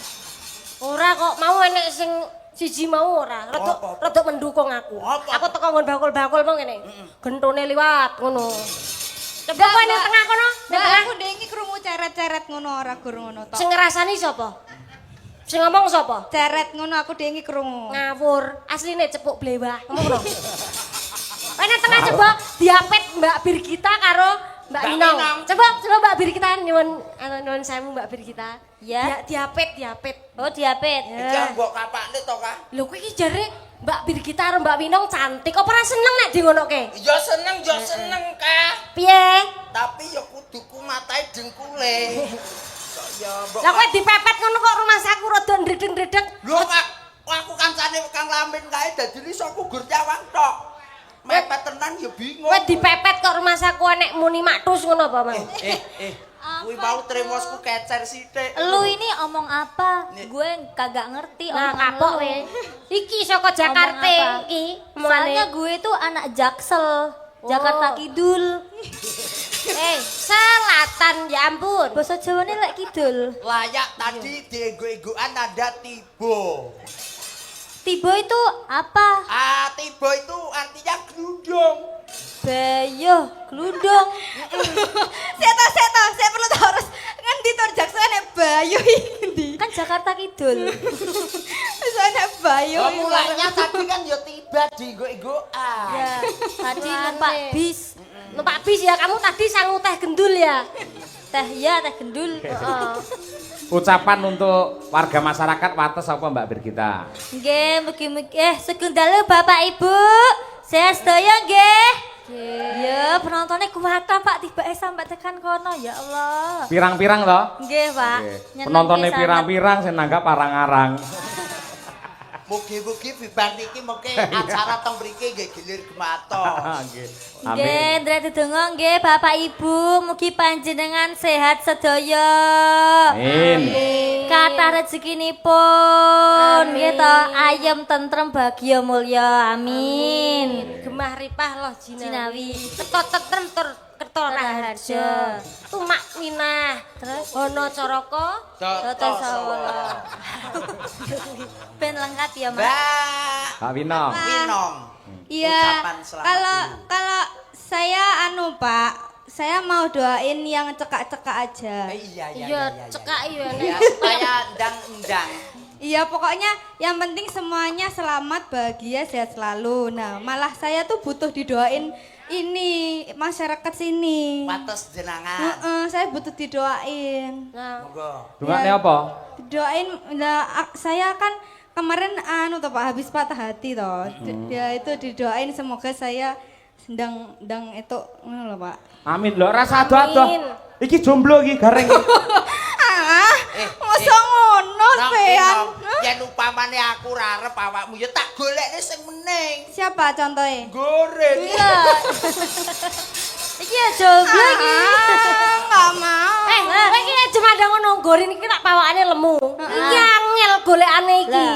Ora kok mau enek sing siji mau ora. Rodok Apa, apa? rodok mendukung aku. Apa? Aku teko nggon bakul-bakul mau ngene. Gentone liwat ngono. Coba kowe ning tengah kono, ning Mbak, tengah. aku ndengi krungu ceret-ceret ngono ora gur ngono tok. Sing ngrasani sapa? Sing ngomong sapa? Ceret ngono aku ndengi krungu. Ngawur. Asline cepuk blewah. Ngomong ngono. Kowe ning tengah coba diapit Mbak Birgita karo Mbak Mbak Winong. Winong. Coba coba Mbak Birgita nyuwun anu nyuwun sewu Mbak Birgita. Ya. Diapit, diapit. Oh, diapit. Iki mbok kapakne to, Kak? Lho kowe iki jare Mbak Birgita karo Mbak Winong cantik. Apa ora seneng nek di ngonoke? Ya seneng, Kak. Piye? Tapi ya kudu kumatae dengkule. Kok ya mbok. Lah kowe dipepet ngono kok rumangsaku rada ndredeg-ndredeg. Lho, Kak, aku kancane Kang Lamin kae dadi iso aku gur nyawang tok. Mepet tenan ya bingung. Kowe dipepet kok rumangsaku enek muni maktus ngono apa, Mang? Eh, eh. Kuwi mau tremosku kecer sithik. Lu ini omong apa? Nih. Gue kagak ngerti Nah, omongan kapok lu. kowe. Iki saka Jakarta Omong apa? iki. Soalnya gue tuh anak Jaksel, Jakarta Oh. Kidul. Eh, selatan ya ampun. Basa Jawane lek kidul. Layak tadi diego-egoan ada tibo. Tibo itu apa? Ah, tibo itu artinya glundung. Bayo, glundung. Saya tahu, saya perlu tahu harus ngendi to jaksa nek Bayu iki ngendi. Kan Jakarta Kidul. Wis nek Bayu. Oh, mulanya tadi kan ya tiba diego-egoan. Ya, tadi numpak bis. Numpak bis ya, kamu tadi sangu teh gendul ya. Teh ya, teh gendul. Heeh. Ucapan untuk warga masyarakat Wates apa Mbak Birgita? Nggih, mugi-mugi sugeng dalu Bapak Ibu. Sehat sedaya nggih. Ya, penontonnya kuwata Pak, tibake sampai tekan kono ya Allah. Pirang-pirang toh? Nggih, Pak. Nggih. Nyenengke Penontonnya sanget. pirang-pirang sing nanggap arang-arang. Mugi-mugi bibar niki mengke acara teng mriki nggih gilir gematos. Nggih. Nggih, Amin. ndrek dedonga nggih Bapak Ibu, mugi panjenengan sehat sedaya. Amin. Kathah rezekinipun, nggih to, ayem tentrem bahagia mulya. Amin. Gemah ripah loh jinawi. Jinawi. Kerto tentrem tur kerto raharja. Tumak winah. Terus? Hono caraka. Toto sawala. Ben lengkap ya, Mas. Mbak Mbak Winong. Winong. Iya. Ucapan selamat Kalau dulu. kalau saya anu Pak, saya mau doain yang cekak-cekak aja. Iya, iya, Iya, iya. cekak iya. Ya, supaya ndang-ndang. Iya, pokoknya yang penting semuanya selamat, bahagia, sehat selalu. Nah, malah saya tuh butuh didoain ini masyarakat sini. Wates jenangan. Heeh, saya butuh didoain. Nah, Monggo. Dungane apa? Didoain, nah, saya kan kemarin anu toh Pak habis patah hati toh. Dia itu didoain semoga saya sedang sedang itu ngono loh Pak. Amin lho, rasa ado-ado. Amin. Iki jomblo iki gareng. Ah, masa ngono Nong, Pean? Winong, yen upamane aku ora arep awakmu ya tak golekne sing mening. Siapa contohnya? Goreng. Iya. Iki ya jomblo iki. Ah, nggak mau. Eh, kowe iki aja mandang ngono gorin iki tak pawakane lemu. Iki angel golekane iki.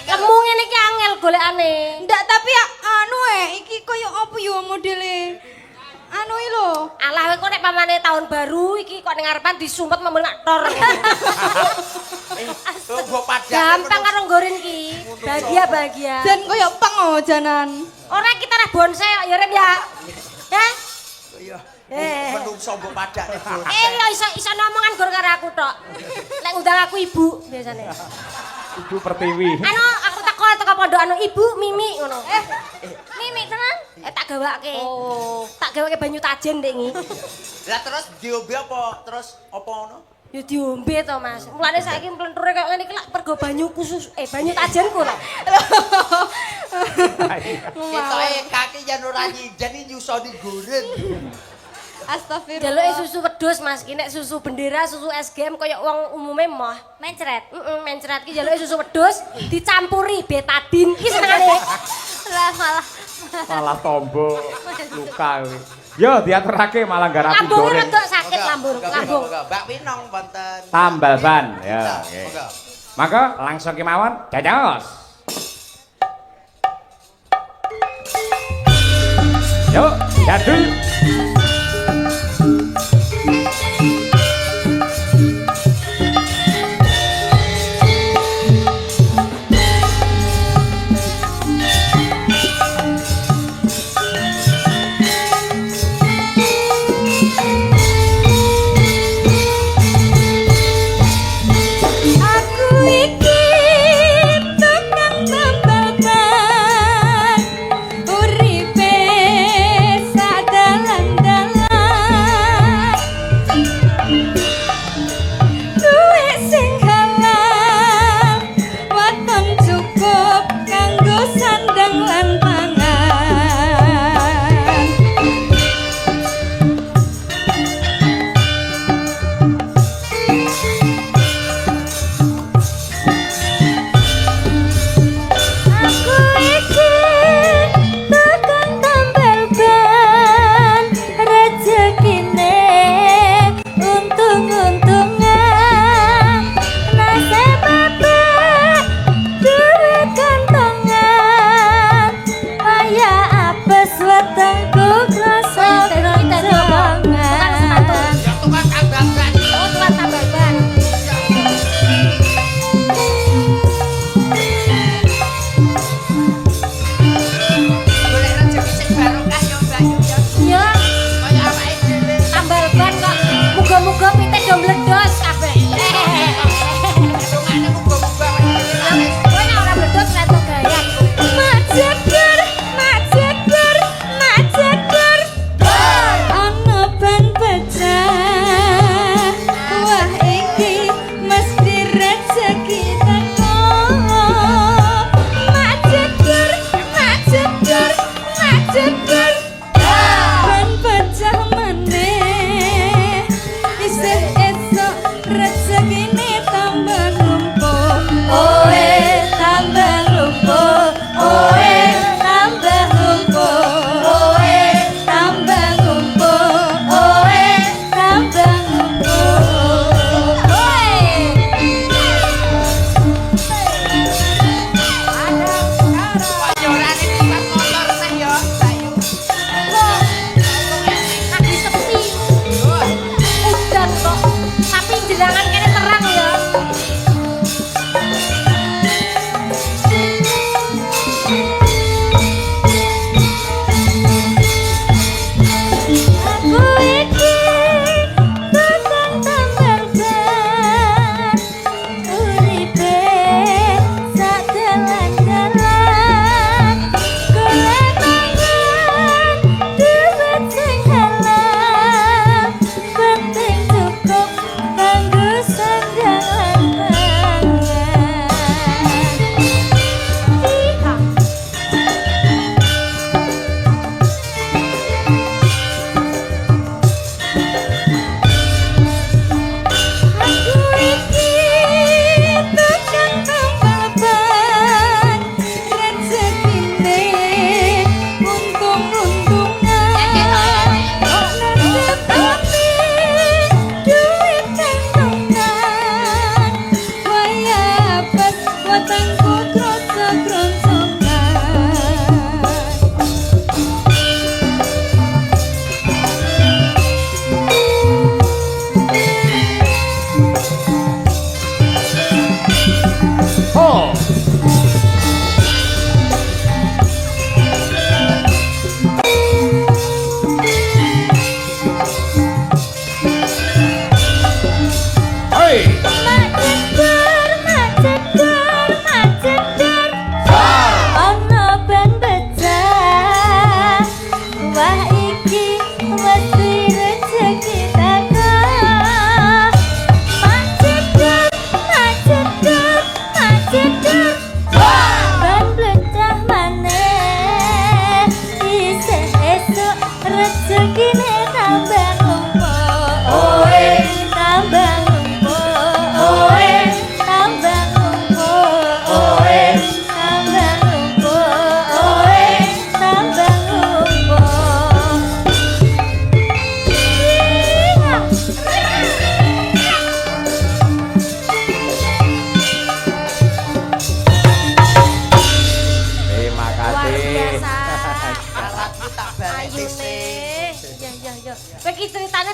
Lemu ngene iki angel golekane. Ndak, tapi ya anu iki koyo apa yo modele? Anu iki lho. Alah kowe kok nek pamane tahun baru iki kok ning ngarepan disumpet membel tor. Oh, mbok padake. Gampang karo nggorin iki. Bahagia bahagia. Jan koyo pang oh janan. Ora kita lah bonsai kok ya Rem ya. Hah? Iya. Eh. Menungso mbok padakne bonsai. Eh ya iso iso ngomongan gor karo aku tok. Lek ngundang aku ibu biasane. Ibu Pertiwi. Anu aku teko teko pondok anu ibu Mimi ngono. Eh, Mimi tenan? Eh tak gawake. Oh. Tak gawake banyu tajen ndek iki. Lah terus diombe apa? Terus apa ngono? Ya diombe to, Mas. Mulane saiki mlenture kaya ngene iki lak pergo banyu khusus banyu tajenku lho. Ketoke kaki yen ora nyinden iki nyusoni goreng. Astagfirullah. Jaluke susu wedhus, Mas. Ki nek susu bendera, susu SGM kaya wong umume moh. Mencret. Heeh, mencret ki jaluke susu wedhus dicampuri betadin. Ki senengane. Lah malah Malah tombo luka kuwi. Yo diaturake malah garapi Lambunge goreng. rada sakit lambung, lambung. Mbak Winong wonten. Tambal ban ya. Oke. Monggo. Maka langsung kemawon dados. Yuk, jadul. Aku iki tukang tambal ban, uripe sak dalan.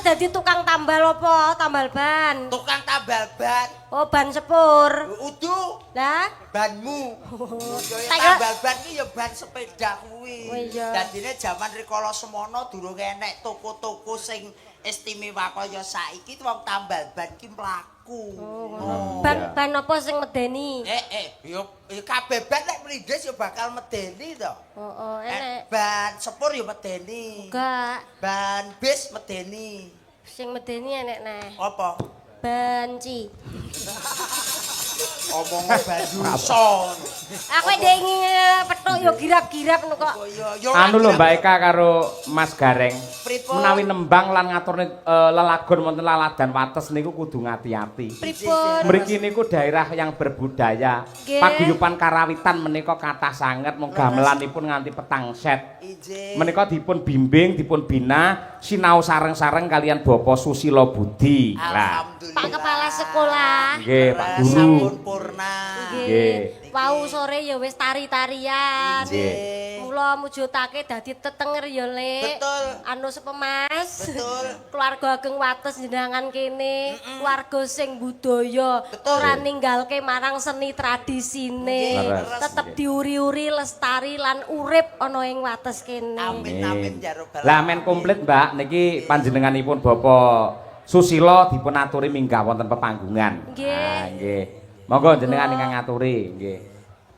dadi tukang tambal apa? Tambal ban. Tukang tambal ban. Oh, ban sepur. Udu Lah, banmu. Ya Tak tambal ban ki ya ban sepeda kuwi. Oh, iya. Dadine jaman rikala semono durung enek toko-toko sing istimewa kaya saiki wong tambal ban ki mlaku. Oh. ban ban apa sing medeni? Yo kabeh ban nek mlindhis ya bakal medeni to. Oh, enek. Ban sepur ya medeni. Enggak, Ban bis medeni. sing medeni enek neh. Apa? Banci. Omong ban dusun. Aku ndek ingin petuk yo girap-girap ngono kok. Yo Anu lho Mbak Eka karo Mas Gareng. Pripun? Menawi nembang lan ngaturne lelagon wonten laladan wates niku kudu ngati-ati. Pripun? Mriki niku daerah yang berbudaya. Nggih. Paguyuban karawitan menika kathah sanget mung gamelanipun nganti petang set. Injih. Menika dipun bimbing, dipun bina sinau sareng-sareng kalian Bapak Susilo Budi. Lah, Alhamdulillah. Pak Kepala Sekolah. nggih Pak Guru. Sampun purna. Nggih. Wau sore ya wis tari-tarian. Nggih. Mula mujudake dadi tetenger ya, Lek. Betul. Anu sepemas. Betul. Keluarga ageng wates jenengan kene, keluarga sing budaya, Betul. ora ninggalke marang seni tradisine. Leres. Tetep diuri-uri lestari lan urip ana ing wates kene. Amin amin ya robbal Lah men komplit Mbak niki panjenenganipun Bapak Susilo dipun aturi minggah wonten pepanggungan. Nggih. Ah, nggih. Monggo jenengan ingkang ngaturi nggih.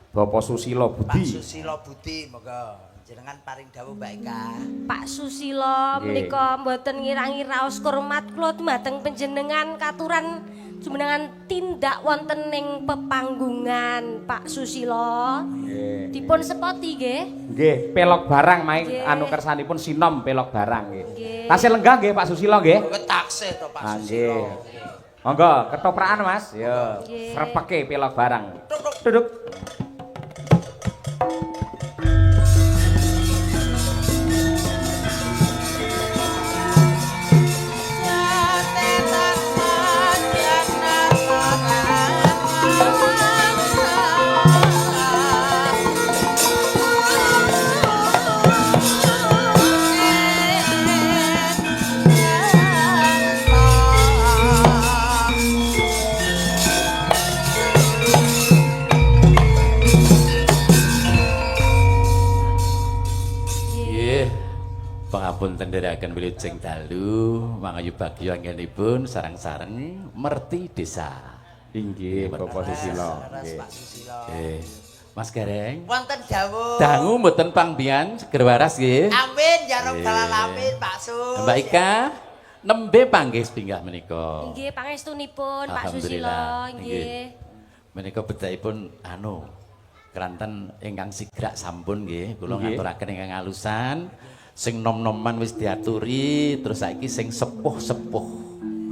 Bapak Susilo Pak Budi. Susilo Budi monggo jenengan paring dawuh Mbak Eka. Pak Susilo Nggih. menika mboten ngirangi raos kurmat kula dumateng panjenengan katuran jumenengan tindak wonten ing pepanggungan Pak Susilo. Nggih. Dipun sepoti nggih. Nggih, pelok barang main Nggih. anu kersanipun sinom pelok barang nggih. Nggih. Tasih lenggah nggih Pak Susilo nggih. Kowe taksih to Pak Ah, Susilo. nggih. Monggo ketoprakan Mas. Yo, Nggih. srepeke pelok barang. Duduk. Nggih. Pangapunten ndherekaken wilujeng dalu, mangayu bagya anggenipun sareng-sareng merti desa. Inggih, Bapak Susilo. Leres Nggih. Pak Susilo. Nggih. Mas Gareng, Wonten dawuh. dangu mboten pangbian seger waras nggih. Amin ya robbal alamin Pak Sus. Mbak Ika nembe panggih sepinggah menika. Nggih pangestunipun Pak Susilo Alhamdulillah. nggih. Menika bedakipun anu keranten ingkang sigrak sampun nggih, kula Nggih. ngaturaken ingkang alusan. Sing nom-noman wis diaturi, terus saiki sing sepuh-sepuh.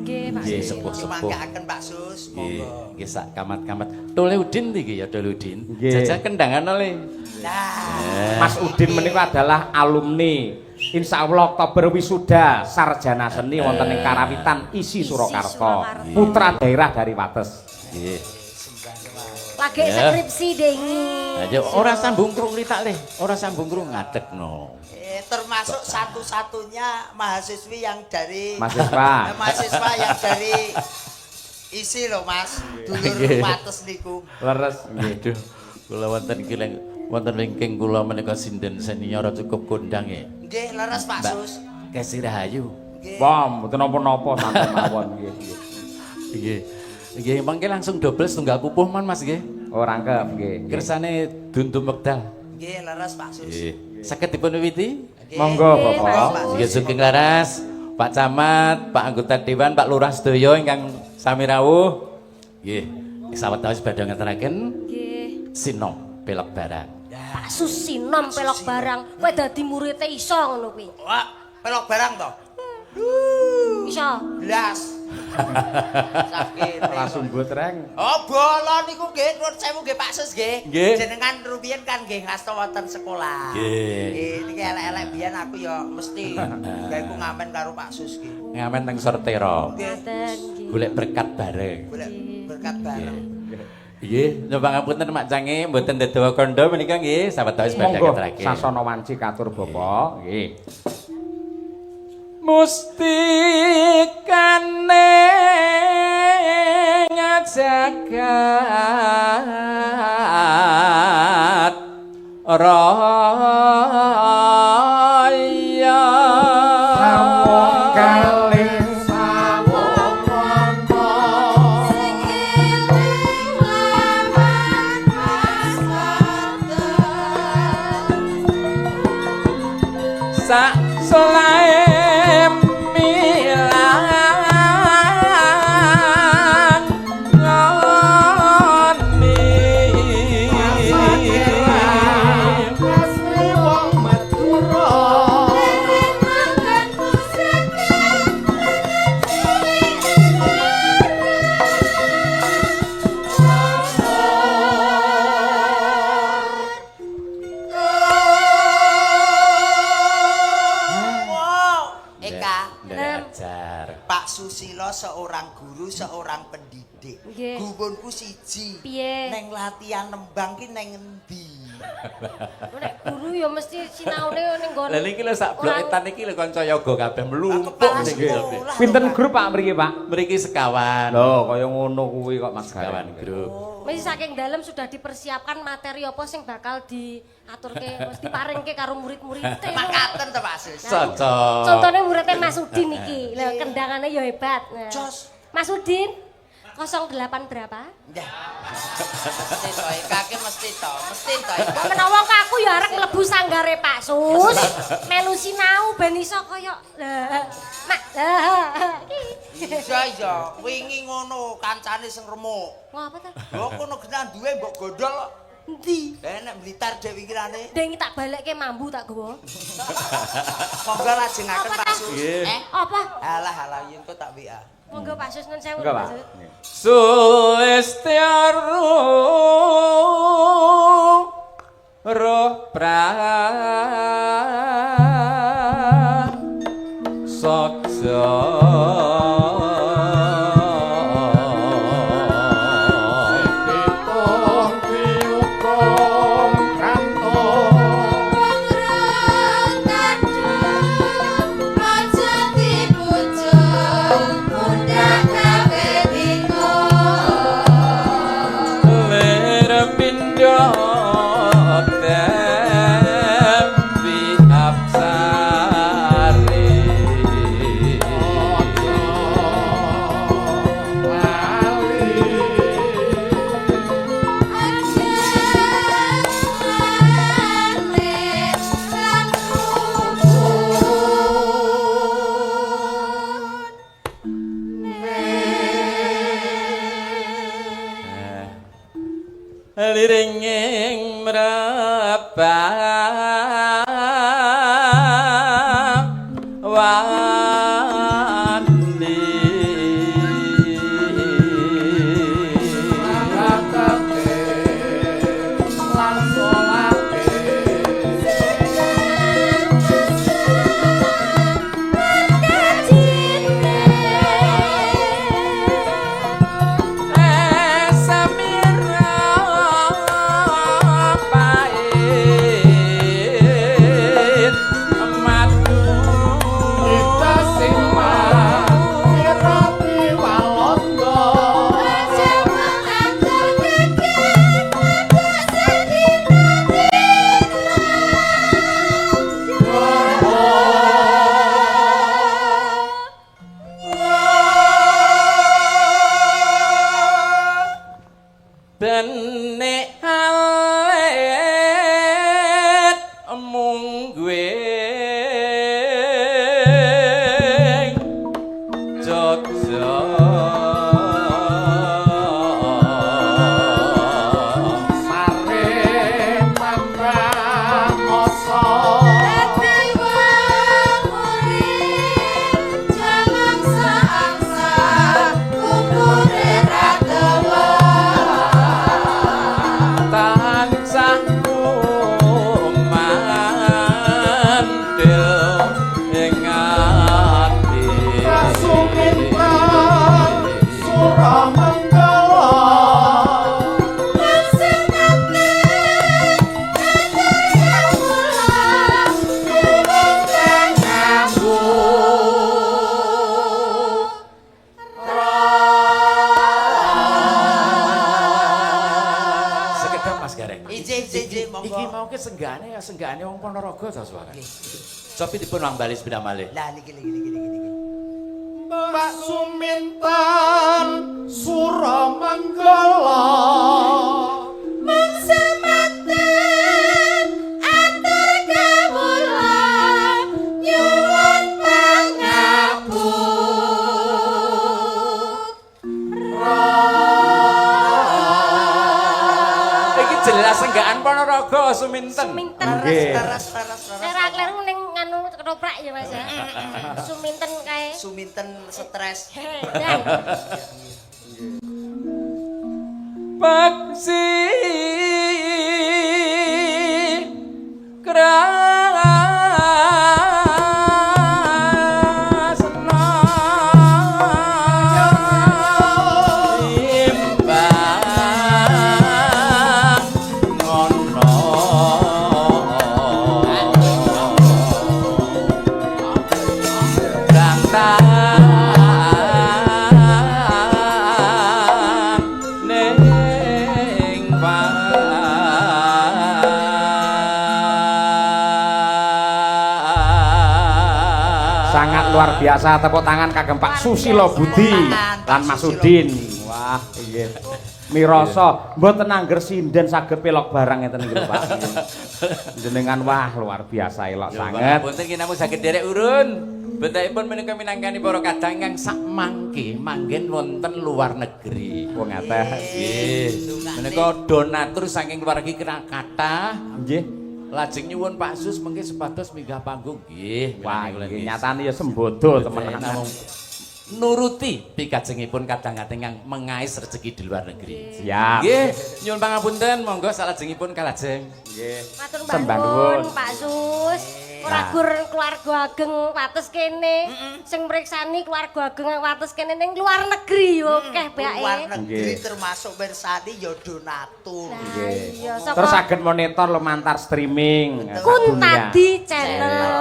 Nggih Pak Nggih, Susilo. sepuh-sepuh. Mangkaaken Pak Sus, Nggih, monggo. nggih sak kamat-kamat. Tole Udin iki ya Tole Udin. Nggih. Jajal kendangan oleh. Nah, Mas Udin menika adalah alumni Insya Allah Oktober wisuda sarjana seni wonten ing Karawitan Isi Surakarta, Surakarta. putra daerah dari Wates. Nggih. Lagi Ya. skripsi dengi. Aja ora sambung krung tak le, ora sambung krung ngadegno. Termasuk satu-satunya mahasiswi yang dari Mahasiswa. Mahasiswa yang dari isi loh Mas, dulur Nggih. Wates niku. Leres nggih. Aduh, kula wonten kileng wonten wingking kula menika sinden senior cukup kondang nggih. Nggih, leres Pak Mbak Sus. Kesi Rahayu. Nggih. Wah, mboten napa-napa santen mawon nggih. Nggih. Nggih, mangke langsung double setunggal pupuh mon Mas nggih. Oh, rangkep nggih. Kersane dundum wekdal. Nggih, leres Pak Sus. Nggih. Saged dipun wiwiti? Nggih. Monggo Nggih, Bapak. Pak Sus. Nggih sugeng laras, Pak Camat, Pak anggota dewan, Pak Lurah sedaya ingkang sami rawuh. Nggih, sawetawis badhe ngaturaken Nggih. sinom pelok barang. Pak Susinom pelok barang. Kowe dadi muridé iso ngono kuwi. Wah, pelok barang toh? Iso. Blas. Sakit. Langsung reng. Oh, bola niku nggih nuwun sewu nggih Pak Sus nggih. Nggih. Jenengan rumiyin kan nggih ngasta wonten sekolah. Nggih. Nggih, niki elek-elek biyen aku ya mesti gawe ku ngamen karo Pak Sus nggih. Ngamen teng Sortera. Nggih. Ngaten nggih. Golek berkat bareng. Golek berkat bareng. Nggih, nyuwun pangapunten Mak Cange mboten dedawa kandha menika nggih sawetawis badhe Monggo ngaturaken. sasana wanci katur Bapak nggih. Mustikane ngajagat raya Sawung kalih sawung wana Sing eling lawan Mas Wonten. Sak selae milang ngoni asli wong Madura. Dereng mangan pusaka Wow, Eka, Nderek ajar. Pak Susilo seorang guru, seorang pendidik. Nggih. Gumunku siji. Piye? Neng latihan nembang ki neng endi? Nek guru ya mesti sinaune ning nggon. Lah niki lho sak blok Orang- etan iki lho kanca yoga kabeh mlumpuk Kepala niki. sekolah. Pinten grup Pak mriki Pak? Mriki sekawan. Lho kaya ngono kuwi kok Mas Sekawan Gareng. grup. Mesti saking dalem sudah dipersiapkan materi apa sing bakal diaturke, wis diparingke karo murid-murid. Makaten to Pak Sus. Cocok. Contohnya muridnya Mas Udin iki. Lho kendangane ya hebat. Nah. Jos. Mas Udin 08 berapa? Nggih. Mesti to, Eka ki mesti to, mesti to. Mbok menawa kok aku ya arep mlebu sanggare Pak Sus, melu sinau ben iso kaya lah mak lah iki. Iya iya, wingi ngono kancane sing remuk. Ngapa ta? Lho kono genah duwe mbok gondol kok. Endi? Lah nek Blitar dhewe pikirane. Deng tak balekke mambu tak gowo. Monggo lajengaken Apa Pak ta? Sus. Nggih. Eh, Apa? alah alah yen kok tak WA. Monggo Pak Sus nun sewu. Enggak Pak. Pak Sus. Sulistiaru roh pra sojo Pitung diukum kantor. Wong tadung aja dipujuk mundak gawe bingung. Lir pindho tembi apsari. Aja lale lan rukun. Liringing mrebang wani Lan salate. Samira pae. Iki mau ki senggane ya senggane wong Ponorogo ta suara. Cobi dipun wambali sepindah malih. Lah niki niki niki niki. Mbak Suminten Suramenggala Mangsa maten atur kawula nyuwun pangapura. Iki jelas senggaan Ponorogo Suminten. Suminten. Nggih. Teres teres teres. Saya ra kleru ning nganu ketoprak ya Mas ya. Suminten kae. Suminten stres. Dan Paksi krasna imbang ngono kang tan ning Sangat luar biasa, tepuk tangan kagem Pak Susilo Budi lan Mas Udin. Wah, nggih. Mirasa mboten angger sinden saged pelok barang ngeten iki lho Pak. Jenengan wah luar biasa elok sanget. Punten ki namung saged derek urun. Bentukipun menika minangkani para kadang ingkang sak mangke manggen wonten luar negeri. Wong ngaten. Nggih. Menika donatur saking keluarga kira kathah. Nggih. Lajeng nyuwun Pak Sus mengke supados minggah panggung. Nggih. Wah, nggih nyatane ya sembodo temenan. Namung nuruti pikajengipun kadang-kadang ingkang mengais rezeki di luar negeri. Siap. Nggih, nyuwun pangapunten monggo salajengipun kalajeng. Nggih. Matur Sembah nuwun nuwun. Pak Sus. Ora gur keluarga ageng wates kene, sing mriksani keluarga ageng wates kene ning luar negeri yo akeh Luar bae. negeri Nggih. termasuk mirsani ya donatur. Lah iya Terus saka saged monitor lumantar streaming sak dunia. Kuntadi Channel.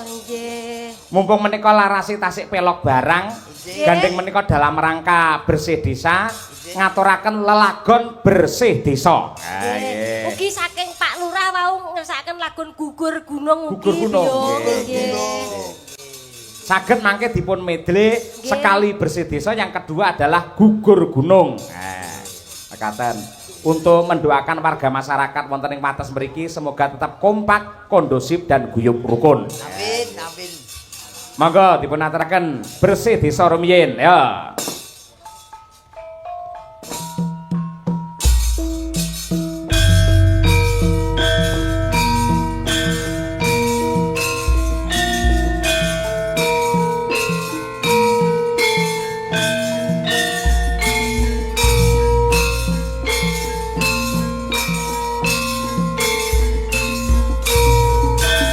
Nggih. Mumpung menika larasi tasik pelok barang, gandeng menika dalam rangka bersih desa, ngaturaken lelagon bersih desa. Nggih. Ugi saking Pak Lurah wau ngersakaken lagon Gugur Gunung ugi. Gugur Gunung, yo. nggih. Nggih. Saged mangke dipun medle sekali bersih desa, yang kedua adalah gugur gunung. Nah, mekaten. Untuk mendoakan warga masyarakat wonten ing wates mriki semoga tetap kompak, kondusif dan guyub rukun. Amin amin. Monggo dipun aturaken bersih desa rumiyin ya.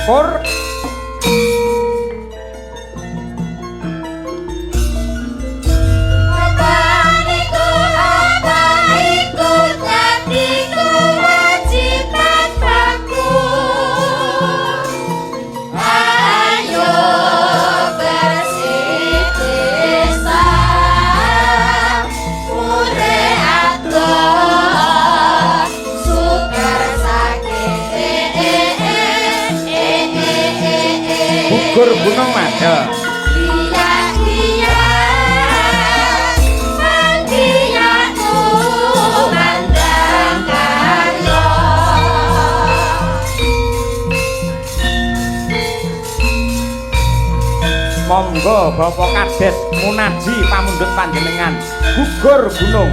Pur Apa niku apa iku dadi kewajiban baku. Ayo bersih desa, mure adoh, suker sakit. Gugur gunung Mas. Ya. Monggo Bapak Kades Munaji pamundhut panjenengan gugur gunung.